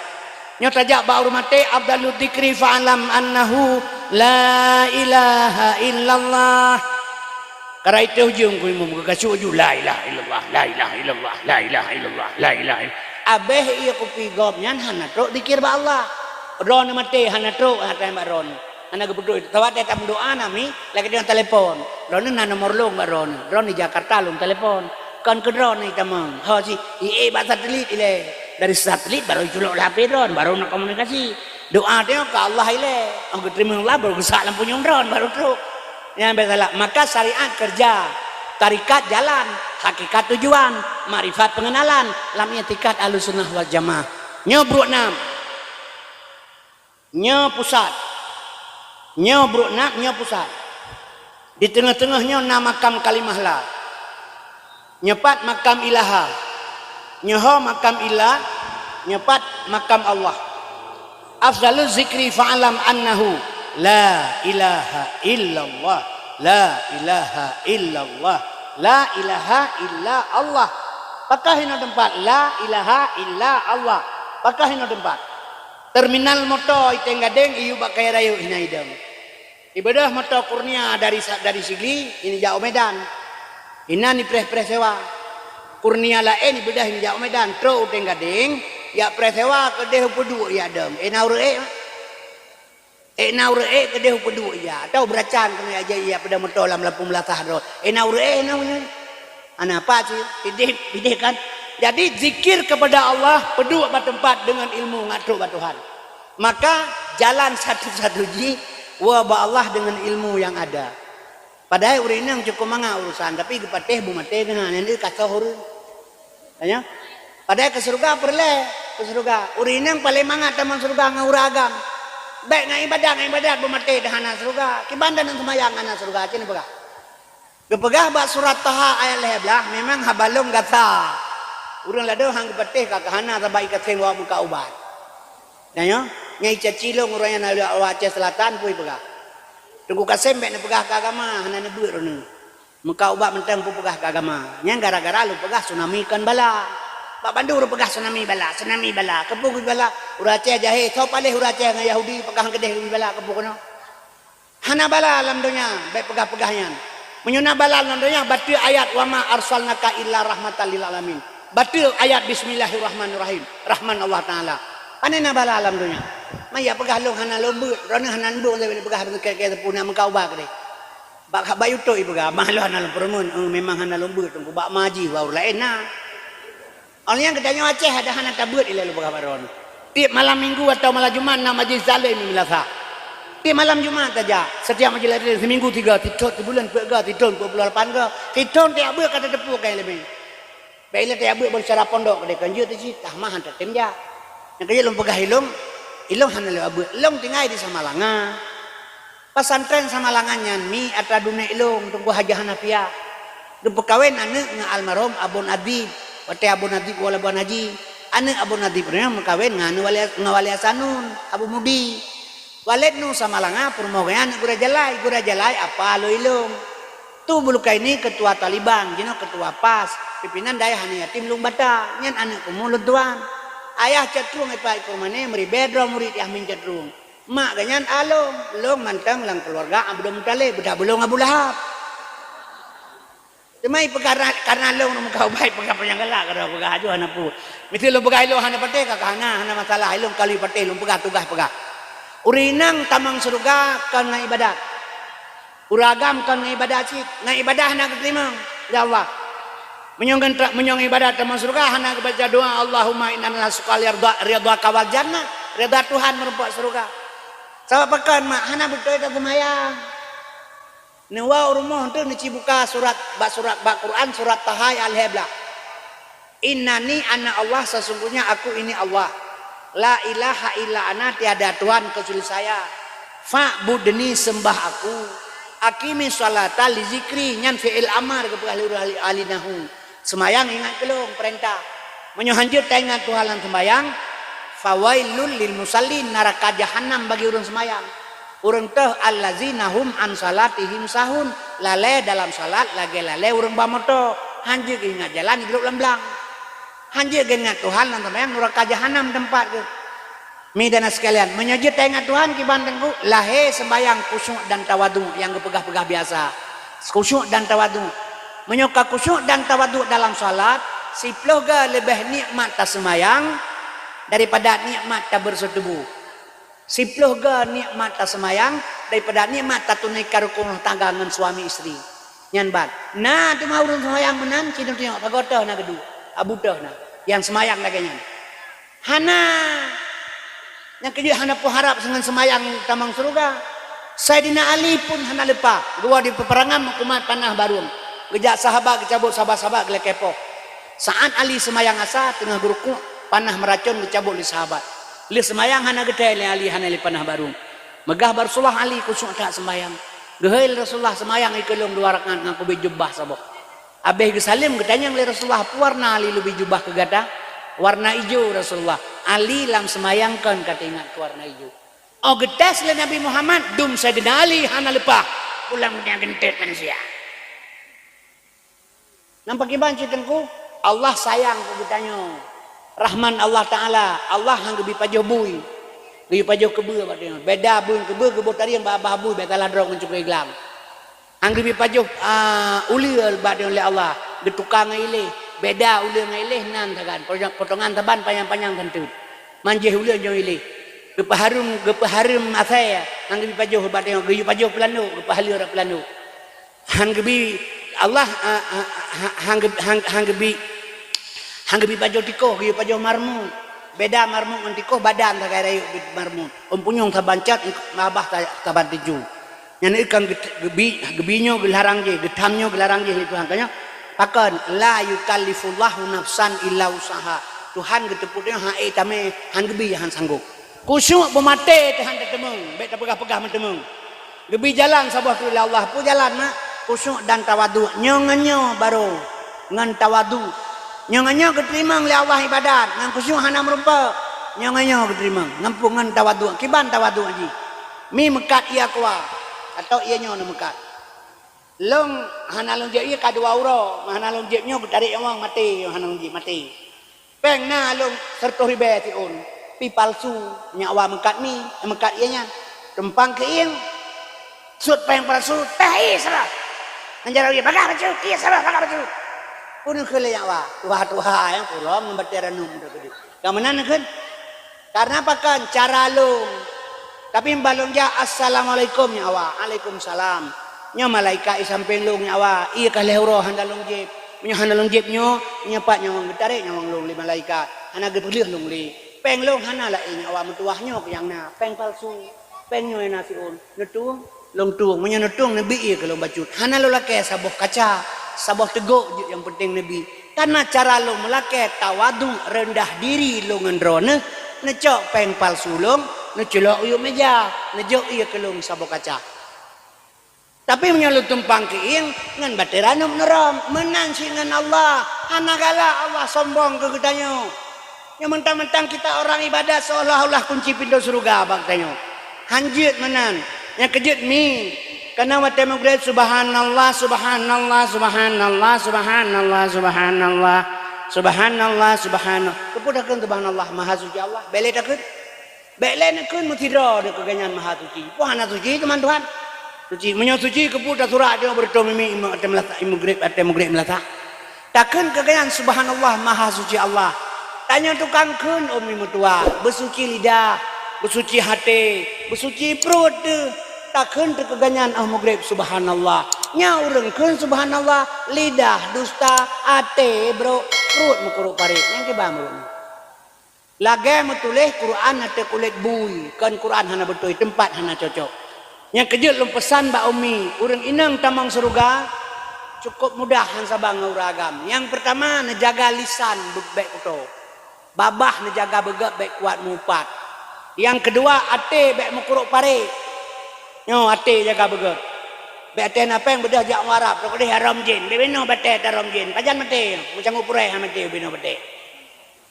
Nyoe tajak bak ureuëng maté, afdalu dzikri fa'lam annahu la ilaha illallah. Karai teuh ujong ku imum geukasuk ju, "La ilaha illallah, la ilaha illallah, la ilaha illallah, la ilaha illallah." Abéh ié kupi gob nyan hana trok dzikir bak Allah. Droeneuh maté hana trok, hana bak droeneuh. Hana geupeudoi. Watée tameudoá nami, lagée deungon telepon. Droeneuh na nomor lôn bak droeneuh. Droeneuh di Jakarta lôn telepon. Kon keu droeneuh itamong. Ho si, ié bak satelit ilée. Dari satelit baru iculok lam H P droeneuh, baru na komunikasi. Doá teuh ka Allah ilée. Ong geuteurimong Allah baru geusak lam punyueng droeneuh baru trok. Nyang biasalah, maka syariat kerja, tarikat jalan, hakikat tujuan, makrifat pengenalan, lam i'tikad Ahlussunnah wal Jamaah. Nyoe brok nam. Nyoe pusat. Nyoe brok nam, nyoe pusat. Di teungoh-teungoh nyoe na makam kalimah la. Nyoe pat makam ilaha. Nyoe ho makam illa, nyoe pat makam Allah. Afdalu zikri fa'lam annahu la ilaha illallah, la ilaha illallah, la ilaha illa Allah. Pakah hinoe teumpat, la ilaha illa Allah. Pakah hinoe teumpat. Terminal moto i Teng Gadeng iyue bak kayée rayeuk hina idong. Ibeudôh moto Kurnia dari sa-, dari Sigli, ini jak u Medan. Inan ipreh-preh sewa. Kurnia laén ibeudôh ini jak u Medan, trok u Teng Gadeng, jak preh sewa keudeh u Peuduek jak dong. Éh na ureuëng ék? Éh na ureuëng ék keudeh u Peuduek jak? Atau beuracan keunoe jak jai jak peudong moto lam lapung beulasah droe? Éh na ureuëng ék na ureuëng ék? Hana apa cit, ideh, ideh kan? Jadi zikir kepada Allah, peuduek bak teumpat deungon ilmu ngat trok bak Tuhan. Maka jalan satu-satu jih woe bak Allah deungon ilmu nyang ada. Padahai ureuëng inong cukôp mangat urosan, tapi geupatéh bu maté geuh, nyan deuh kasoh ureuëng. Tanya? Padahai keu syeuruga peureulée, keu syeuruga. Ureuëng inong paleng mangat tamong syeuruga ngon ureuëng agam. Bék ngon ibadat, ngon ibadat bu maté dah hana syeuruga. Kiban dan seumayang hana syeuruga, cit neupeugah. Geupeugah bak surat Taha ayat lhée blaih, memang haba lôn gata. Ureuëng ladôm han geupatéh ka keuhana sabab ikaséng wak meukat ubat. Nyoe, nyang icaci lôn uroe nyan na lheueh u Aceh Selatan peue ipeugah. Teungku Kasem bék neupeugah keu agama, hana neubeuet droeneuh. Meukat ubat mantong peue peugah keu agama. Nyan gara-gara lôn peugah tsunami kon bala. Bak bandum ureuëng peugah tsunami bala, tsunami bala. Keupeue geubri bala? Ureuëng Aceh jahé, soe paléh ureuëng Aceh ngon Yahudi, pakah han keudeh geubri bala, keupeue keunoe? Hana bala lam donya, bék peugah-peugah nyan. Meunyoe na bala lam donya, bateue ayat, "Wa ma arsalnaka illa rahmatan lil alamin." Bateue ayat, "Bismillahirrahmanirrahim." Rahman Allah Taala. Pane na bala lam donya? Maya peugah lôn hana lôn beuet, droeneuh hana lôn beuet, lôn peugah keu keu teupeu na meukat ubat keudeh. Bak, bak YouTube ipeugah, "Bah lôn hana lôn peureumeun, eh, memang hana lôn beuet, teungku bak ma jih, bak ureuëng laén na." Awak nyan geutanyoe Aceh ada hana tabeuet ilée lôn peugah bak droeneuh. Tieb malam minggu atawa malam Jumat na majlis taklim di meulasah. Tieb malam Jumat tajak, setiap majlis taklim seminggu tiga, sithon sibuleuen peuet ga, sithon peuet puluh lapan ga, sithon tajak beuet ka tateupeue keu ileumèe. Bék ilée tajak beuet ban syedara pondok keudeh kan jeuet teuh cit, tah mah han tatem jak. Nyang keujeuet lôn peugah ilông, ilông hana lôn beuet. Lông tinggai di Samalanga. Pesantren Samalanga nyan mi atra dunek lôn, Teungku Hajah Hanafiah. Geupeukawen aneuëk ngon almarhum Abon Adib. Watée Abon Adib woe Labuan Haji, aneuëk Abon Adib nyan meukawen ngon aneuëk Wali, ngon Wali Hasanun, Abu Mudi. Waled Nu Samalanga peurumoh geuhnyan aneuëk Gura Jalai, Gura Jalai apa lôn ilông. Tu Bulukaini keutua Taliban, jinoe keutua pas, pimpinan dayah aneuk yatim Lueng Bata, nyan aneuëk keumu lôn tuan. Ayah Catrung Ipa Ikur Mane meuribée droe murit Yahmin Catrung. Mak geuhnyan a lông, lông mantong lam keuluwarga Abdul Muthalib, beudah beulông Abu Lahab. Teuma ipeugah ra-, karna lông meukat ubat, peugah panyang galak, ka droe peugah ajoh hana peue. Miseue lôn peugah ilông hana patéh, ka hana, hana masalah, ilông ka lheueh patéh, lôn peugah tugaih peugah. Ureuëng inong tamong syeuruga kon ngon ibadat. Ureuëng agam kon ngon ibadat cit, ngon ibadat hana geuteurimong, ya Allah. Meunyoe ngon tra-, meunyoe ngon ibadat tamong syeuruga, hana geubaca doa, "Allahumma inna nas'aluka ridha-, ridhaka wal jannah," ridha Tuhan meurumpok syeuruga. Sabab pakon, mak, hana beutôi taseumayang. Neuwoe u rumoh teuh neucibuka surat, bak surat, bak Quran, surat Taha ayat lhée blaih. "Innani ana Allah, sesungguhnya aku ini Allah. La ilaha illa ana, tiada Tuhan kecuali saya. Fa'budni, sembah aku." "Aqimis sholata li dzikri," nyan fi'il amar geupeugah lé ureuëng ahli, ahli nahwu. Seumayang ingat keu lôn, peurintah. Meunyoe hanjeuet taingat Tuhan lam seumayang, "Fawailul lil musallin," naraka jahanam bagi ureuëng seumayang. Ureuëng teuh, "Allazina hum an shalatihim sahun," lalée dalam salat lagée lalée ureuëng ba moto, hanjeuet geuingat jalan jiglok lam blang. Hanjeuet geuingat Tuhan lam seumayang, nuraka jahanam teumpat geuh. Mi dan sekalian, meunyoe jeuet taingat Tuhan kiban teungku, lahé sembahyang khusyuk dan tawaduk nyang geupeugah-peugah biasa. Khusyuk dan tawaduk. Meunyoe ka khusyuk dan tawaduk dalam salat, siploh ga leubeh nikmat taseumayang daripada nikmat tabeureusoh tuboh. Siploh ga nikmat taseumayang daripada nikmat tatunaikan rukun rumah tangga ngon suami istri. Nyan ban. Na teuma ureuëng seumayang meunan, ci tunyok sagoe teuh na geuduek, abu teuh na nyang seumayang lagée nyan. Hana. Nyang keujeuet hana peuharab seungon seumayang tamong syeuruga. Saidina Ali pun hana leupah. Geuwoe di peuperangan meukumat panah barong. Geujak sahabat geucabot sahabat-sahabat geulakée poh. Saat Ali seumayang asa teungoh geurukuk, panah meuracon geucabot lé sahabat. Lheueh seumayang hana geuthée lé Ali hana lé panah barong. Meugah bak Rasulullah, "Ali khusyuk that seumayang." Geuhôi lé Rasulullah, "Seumayang ikeulong dua rakaat ngon kubri jubah saboh." Abéh geusaleuem geutanyong lé Rasulullah, "Peue warna Ali leubeh jubah keu gata?" "Warna ijo, Rasulullah." Ali lam seumayang kon ka teuingat keu warna ijo. Oh geutés lé Nabi Muhammad, dum Saidina Ali hana leupah. Pulang dunia geuntét manusia. Nampak kiban cit teungku, Allah sayang keu geutanyoe. Rahman Allah Taala, Allah han geubi pajoh bui. Geubi pajoh keubeue bak tanyoe. Beda bui keubeue geuboh tarieng bak babah bui, beda lah droe ngon cukée glang. Han geubi pajoh, a, uleue bak tanyoe lé Allah, geutuka ngon iléh, beda uleue ngon iléh nan sagan, potongan saban panyang-panyang santeuet. Manjéh uleue nyoe iléh. Geupeuhareuem, geupeuhareuem asée, han geubi pajoh bak tanyoe, geuyue pajoh peulandok, geupeuhaleue rot peulandok. Han geubi Allah, a, a, ha, han geubi, han, han geubi, han geubi pajoh tikoh, geuyue pajoh marmut. Beda marmut ngon tikoh, badan sagai rayeuk marmut. Ôn punyueng saban cot, babah sa-, saban tinju. Nyan kan geubi, geubi nyoe geularang jih, geutham nyoe geularang jih lé Tuhan. Ka nyoe, pakon, "La yukallifullahu nafsan illa wus'aha." Tuhan geuteupeue nyoe han ék tamé, han geubi han sanggôp. Khusyuk beumaté teuh han tateumeung, bék tapeugah-peugah meuteumeung. Geubi jalan saboh teuk lé Allah, peue jalan na? Khusyuk dan tawaduk. Nyoe ngon nyoe barô ngon tawaduk. Nyoe ngon nyoe geuteurimong lé Allah ibadat, ngon khusyuk hana meurumpok. Nyoe ngon nyoe geuteurimong, ngon peue? Ngon tawaduk. Kiban tawaduk jih? Mi meukat ié kuah, atau ié nyoe neumeukat. Lôn hana lôn jieb ié ka dua uroe, hana lôn jieb nyoe geutarek nyawöng maté, hana lôn jieb maté. Péng na lôn sireutôh ribée siôn, pi palsu, nyak wa meukat mi, meukat ié nyan. Tumpang keuieng, sut péng palsu, teh ié salah. Nyan jaroe ié, bagah bacut, ié salah, bagah bacut. Peue neukheun lé nyak wa, tuha-tuha nyang kurong ngon batée ranum teuh keudeh. Ka meunan neukheun? Karena pakon cara lôn. Tapi bah lôn jak, "Assalamualaikum, nyak wa." "Alaikumsalam." Nyoe malaikat i sampéng lôn, nyak wa. Ié ka lhée uroe hana lôn jieb. Meunyoe hana lôn jieb nyoe, nyoe pat nyawöng geutarek nyawöng lôn lé malaikat. Hana geupeulheueh lôn lé. Péng lôn hana laén, nyak wa, meutuwah nyoe nyang na. Péng palsu. Péng nyoe na siôn. Neutueng. Lôn tueng, meunyoe neutueng neubi ié keu lôn bacut. Hana lôn lakée saboh kaca, saboh teugok jeuet nyang peunteng neubi. Kana cara lôn meulakée tawaduk reundah diri lôn ngon droeneuh, neucok péng palsu lôn, neuculok u yup méja, neujok ié keu lôn saboh kaca. Tapi meunyoe lôn tumpang keuieng, ngon batée ranub neurom, meunan cit ngon Allah, hana galak Allah sombong keu geutanyoe. Nyoe mantang-mantang kita orang ibadat seolah-olah kunci pintoe syeuruga bak tanyoe. Han jeuet meunan. Nyang keujeuet mi, kana watée meugreb, "Subhanallah, subhanallah, subhanallah, subhanallah, subhanallah, subhanallah, subhanallah." Keupeue takheun subhanallah, maha suci Allah? Bék lé takheun. Bék lé neukheun meusidroe deuk keu gobnyan maha suci. Peue hana suci teuma Tuhan? Suci. Meunyoe suci, keupeue tasurak deungon beureutôh mimi watée meulasak, meugreb, watée meugreb meulasak? Takheun keu gobnyan, "Subhanallah, maha suci Allah." Tanyoe tukang kheun ôn mi meutuwah, beusuci lidah, beusuci até, beusuci pruet teuh. Takheun teuh keu gobnyan óh meugreb, "Subhanallah." Nyan ureuëng kheun subhanallah, lidah dusta, até brok, pruet meukurok parit. Nyang kiban ureuëng nyan. Lagée meutuléh Quran ateueh kulét bui, kon Quran hana beutôi, teumpat hana cocok. Nyang keujeuet lôn peusan bak umi, ureuëng inong tamong syeuruga cukôp mudah han saban ngon ureuëng agam. Nyang peurtama, neujaga lisan bék kuto. Babah neujaga beugét bék kuat meuupat. Nyang keudua, até bék meukurok parit. Nyoe até jaga beugét. Bèk até na pèng beudôh jak u Arab, trok deh haram jén. Bèk binoe batèe tarom jén. Pajan maté, meucanggu purèe han maté binoe batèe.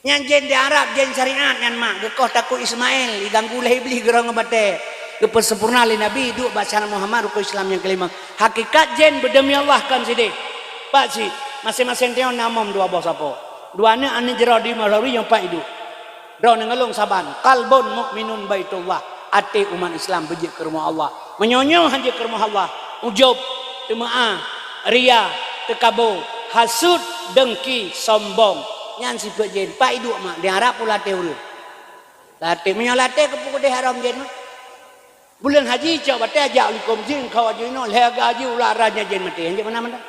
Nyan jén di Arab, jén syariat nyan mak. Geukoh takue Ismail, diganggu lé Iblih geurong batèe. Geupeusempurna lé Nabi, duek bak syariat Muhammad rukon Islam nyang keulima. Hakikat jén beudeumi Allah kon sideh. Pak cit, maséng-maséng tanyoe na mom dua boh sapo. Dua aneuk, aneuk jroh di Maulawee nyang pat iduek. Droeneuh ngon lôn saban, qalbun mukminun baitullah, até umat Islam beujeuet keu rumoh Allah. Meunyoe nyoe han jeuet keu rumoh Allah, ujub, teumeu'ah, ria, teukabo, hasut, dengki, sombong. Nyan sifeuet jén. Pat iduek mak, di Arab pula até ureueng. Até, meunyoe até keupeue keudeh haram jén mah. Buleuen haji cok batèe jak u likot jén, kau aju inoe, lhèe gaji ulah ranya jén maté. Han jeuet meunan-meunan.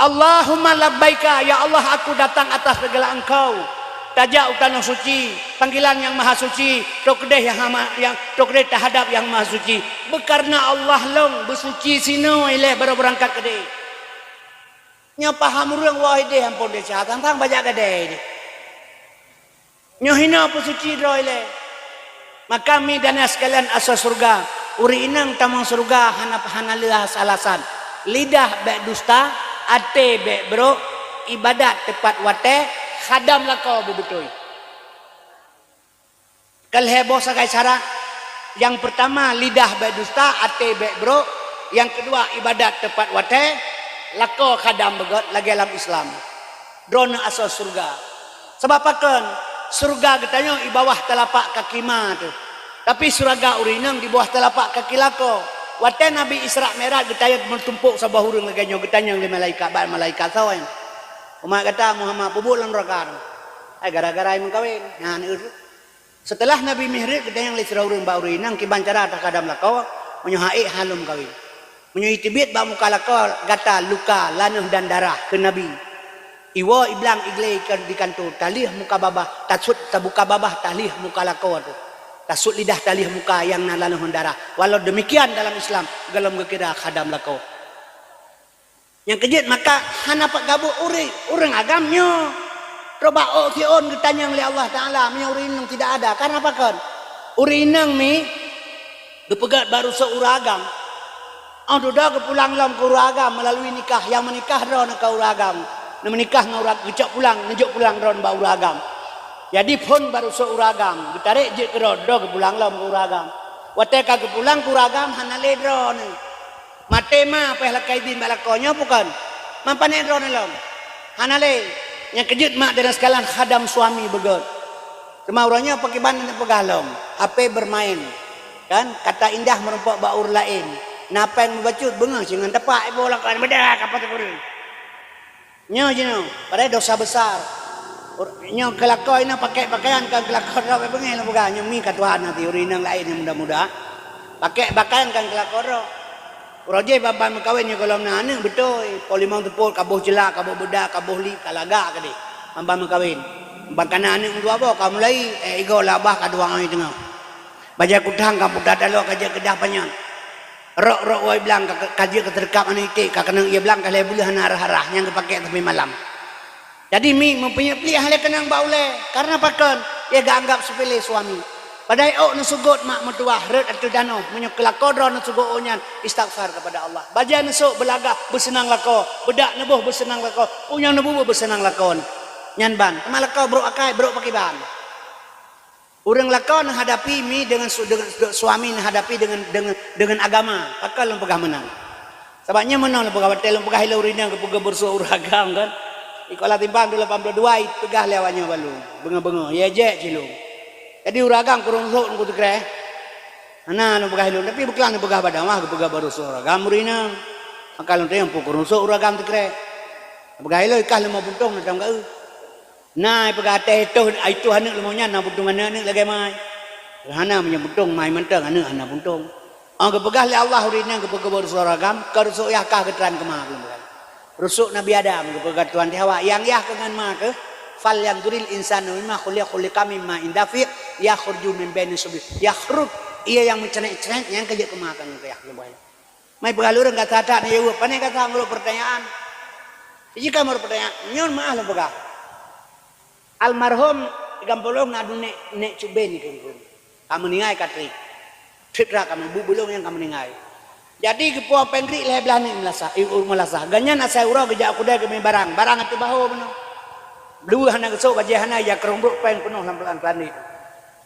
Allahumma labbaika, ya Allah, aku datang atas segala Engkau. Tajak u tanoh suci, panggilan Nyang Maha Suci, trok keudeh nyang hama, nyang trok keudeh tahadab Nyang Maha Suci. Beukareuna Allah lôn beusuci sinoe ilèe baroe beurangkat keudeh. Nyoe paham ureueng woe ideh ampôn desya, tang-tang bajak gadai deh. Nyoe hinoe peusuci droe ilèe. Maka mi dan sekalian asoe syeuruga, ureueng inong tamong syeuruga hana, hana lé alasan. Lidah bèk dusta, até bèk brok, ibadat teupat watèe, khadam lakoe beubeutôi. Ka lhèe boh sagai syarat. Nyang peurtama, lidah bèk dusta, até bèk brok. Nyang keudua, ibadat teupat watèe, lakoe khadam beugöt lagèe lam Islam. Droeneuh asoe syeuruga. Sabab pakon? Syeuruga geutanyoe i bawah talapak kaki ma teuh. Tapi syeuruga ureueng inong di bawah talapak kaki lakoe. Watèe Nabi Isra Mi'raj geutanyong meutumpôk saboh ureueng lagèe nyoe, geutanyong lé malaikat, bak malaikat sawan. Umat gata Muhammad peubuet lam nuraka. Ai gara-gara meukawen. Nyan, Seuteulah Nabi Mi'raj geutanyong lé sidroe ureueng bak ureueng inong kiban cara takhadam lakoe, meunyoe han ék han lôn meukawen. Meunyoe jiteubiet bak muka lakoe gata luka, laneuh dan darah, kheun Nabi. Iwoe iblang iglé di kanto, talheueh muka babah, tasut tabuka babah talheueh muka lakoe teuh. Tasut lidah talheueh muka nyang na laneuh dan darah. Walau demikian dalam Islam, gohlom geukira khadam lakoe. Nyang keujeuet maka hana pat gabuek ureueng, ureueng agam nyoe. Coba ôk siôn geutanyong lé Allah Taala meunyoe ureueng inong tidak ada. Karena pakon? Ureueng inong mi geupeugöt bak rusoe ureueng agam. Oh dudoe geupulang lom keu ureueng agam melalui nikah, nyang meunikah droeneuh keu ureueng agam. Neumeunikah ngon ureueng, geucok pulang, neujok pulang droeneuh bak ureueng agam. Jadi phon bak rusoe ureueng agam, geutarek jeuet keudroe, dudoe geupulang lom keu ureueng agam. Watèe ka geupulang keu ureueng agam hana lé droeneuh. Maté ma payah lakèe idhin bak lakoe nyoe bukon? Mampané droeneuh lom? Hana lé. Nyang keujeuet mak dan sekalian khadam suami beugöt. Teuma uroe nyoe pakriban neupeugah lom, H P bermain. Kan? Kata indah meurumpok bak ureueng laén. Na pèng meubacut beungèh singon tapak iboh lakoe beudah kapot ureueng. Nyoe jinoe, padahai dosa besar. Ur-, nyoe keu lakoe inong pakèk pakaian kan keu lakoe droe, beungèh lôn peugah, nyoe mi ka tuha na ti ureueng inong laén nyang muda-muda. Pakèk pakaian kan keu lakoe droe. Uroe jéh ban-ban meukawen nyoe gohlom na aneuk beutôi, po limong teupot, ka boh jeulak, ka boh beudak, ka boh lip, ka lagak keudeh. Ban-ban meukawen. Ban ka na aneuk meudua boh, ka mulai, eh, igoe labah ka dua ngon teungoh. Bajèe kutang ka puta talok ka jeuet keudah panyöt. Rok-rok woe blang ka, ka jeuet keu teureukab aneuk iték, ka keunong ie blang ka lhèe buleuen hana arah-arah, nyang geupakèk sampai malam. Jadi mi meupeunyöt pliek hana lé keunong bak ulèe, karena pakon? Ie geuanggap seupele suami. Padahai ôk neuseugot mak meutuwah rhot ateueh danoe, meunyoe keu lakoe droe neuseugot ôk nyan istighfar kepada Allah. Bajèe neusok beulagah beuseunang lakoe, beudak neuboh beuseunang lakoe, punyueng neububuet beuseunang lakoe. Nyan ban, teuma lakoe brok akai, brok pakriban. Ureueng lakoe neuhadapi mi deungon su-, deungon su-, suami neuhadapi deungon, deungon, deungon agama. Pakon lôn peugah meunan? Sabab nyoe meunan lôn peugah, watèe lôn peugah ilôn ureueng inong geupeugah beurusoe ureueng agam kan. Di Kuala Timpang dua lapan puluh dua ipeugah lé awak nyoe bak lôn. Beungoh-beungoh, ie jèk cit lôn. Jadi ureueng agam kureueng rusoe ngon teukreh. Hana lôn peugah ilôn, tapi beuklam lôn peugah bak dakwah geupeugah beurusoe ureueng agam ureueng inong. Maka lôn tanyong peue kureueng rusoe ureueng agam teukreh. Peugah ilôn ikah leumo puntông na tam geu. Na ipeugah até itoh, itoh aneuk leumo nyan na puntông aneuk-aneuk lagèe mai. Hana meunyoe puntông mai mantong aneuk hana puntông. Oh geupeugah lé Allah ureueng inong geupeugah beurusoe ureueng agam, ka rusoe yah kah geutran keu ma geupeugah. Rusoe Nabi Adam geupeugah Tuhan di Hawa, nyang yah keu ngon ma keuh, "Falyanzuril insanu mimma khuliq, khuliqa mimma indafiq, yakhruju min baini sulbi, yakhruj." Ie nyang meucrét-crét nyang ka jeuet keu ma keuh ngon keu yah geupeugah. Mai peugah lôn gata that na jaweueb, pane gata meurok peurtanyaan. Jika meurok peurtanyaan, nyoe meu'ah lôn peugah. Almarhum di gampông lôn na duek nek, nek Cuben keu, keu. Ka meuninggai ka trép. Trép that ka meu-, bu-, bulong nyang ka meuninggai. Jadi geupo péng griek lhèe blah neuk meulasah, eh, meulasah. Gobnyan asai uroe geujak u keudè geumè barang, barang ateueh bahô meunoe. Dua hana geusok, bajèe hana, ya keurong brok péng peunoh lam peulan keulandi.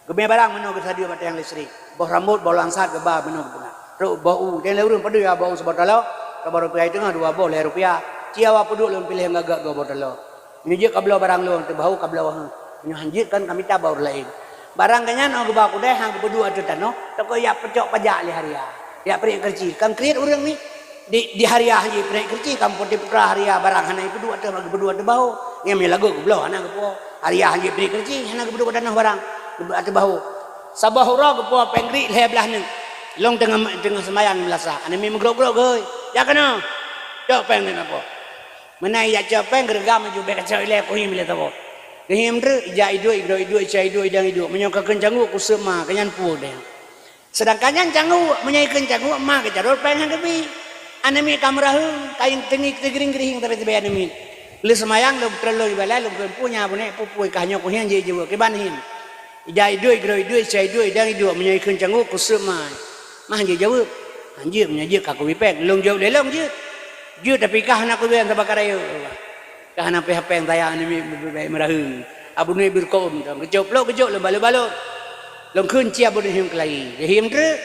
Geumè barang meunoe geusadeue bak tiang listrik. Boh rambot, boh langsat geuba meunoe geupeugah. Trok boh u, tiang lé ureueng padum ya boh u siboh taloe, siboh rupiah teungoh dua boh lhèe rupiah. Ci awak peuduek lôn piléh ngon dua boh taloe. Nyoe jeuet kabloe barang lôn ateueh bahô kabloe heueh. Nyoe han jeuet kan kamita bak ureueng laén. Barang gobnyan 'oh geuba u keudè han geupeuduek ateueh tanoh, teuka ya peucok pajak lé haria. Ya prek keureuji. Kan kriet ureueng ni. Di, di haria han jeuet prek keureuji, kan Putra haria barang hana geupeuduek ateueh, geupeuduek ateueh bahô. Nyan meunyoe lagot geubloe hana geupo. Haria han jeuet prek keureuji, hana geupeuduek ateueh tanoh barang. Geupeuduek ateueh bahô. Saboh uroe geupo péng griek lhèe blah neuk. Lôn teungoh, teungoh seumayang meulasah. Aneuk miet meugrok-grok geuh. Ya keunoe. Cok péng neuk na po. Meunan jak cok péng geureugam laju bèk kacok ilèe kuhiem ilèe saboh. Geuhiem treuk, ijak iduek, igroe iduek, ica iduek, idang iduek. Meunyoe ka kheun cangguek kuseup ma, keu nyan puih deh. Seudangkan nyan cangguek, meunyoe ikheun cangguek ma geucarôt péng han geubi. Aneuk miet ka meuraheueng, ka teungi teugiring-giring tapi teubiet aneuk miet. Lheuh seumayang lôn treun lôn ibalai lôn kheun puih nyan abunéh puih-puih kah nyoe kuhiem jeuet jeuet kiban hiem. Ija iduek, igroe iduek, ica iduek, idang iduek, meunyoe ikheun cangguek kuseup ma. Ma han jeuet jaweueb. Han jeuet, meunyoe jeuet ka kubi péng. Lôn jaweueb lé lôn jeuet. Jeuet tapi kah hana kubi sabab ka rayeuk. Ka hana pih péng saya ni mi, mi, mi, meuraheueng. Abunéh beureukoh, geucok plok, geucok lôn balot-balot. Lôn kheun ci abunéh hiem keulayi. Geuhiem treuk,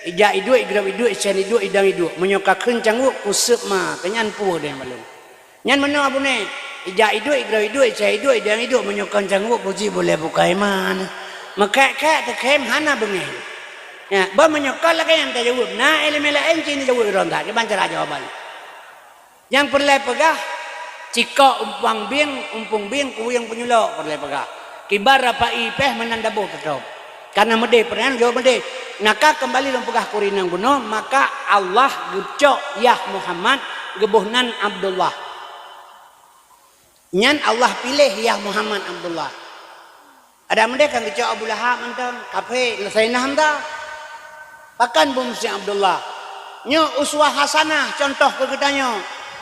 ija iduek, igroe iduek, ica iduek, idang iduek. Meunyoe ka kheun cangguek kuseup ma, keu nyan puih deh bak lôn. Nyan meunoe abunéh, ija iduek, igroe iduek, ica iduek, idang iduek, meunyoe kon cangguek kuci bulèe bukai ma. Meukhèk-khèk teukhém hana beungèh. Ya, bah meunyoe kon lagèe nyan tajaweueb, na ileumèe laén ci neujaweueb droe that, kiban cara jawaban. Nyang peureulèe peugah, cikok umpang bieng, umpung bieng, kuwieng peunyulok peureulèe peugah. Kiban rapai péh meunan daboh teutôb. Kana meudeh, peureunah jaweueb meudeh. Naka keumbali lôn peugah keu ureueng inong bunoe, maka Allah geucok yah Muhammad geuboh nan Abdullah. Nyan Allah piléh yah Muhammad Abdullah. Adak meudeh kan geucok Abu Lahab mantong, kafé, Saidina Hamzah. Pakon beumeuseujid Abdullah? Nyoe uswah hasanah, cuntoh keu geutanyoe.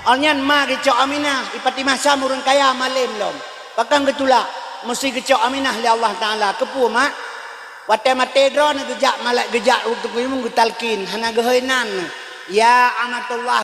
Awaknyan ma geucok Aminah, i Fatimah Syam ureueng kaya malém lom. Pakon geutulak? Meusti geucok Aminah lé Allah Taala. Keupeue, mak? Watèe maté droeneuh geujak malai-, geujak u Teungku Imeum geutalkin, hana geuhôi nan. Ya amatullah,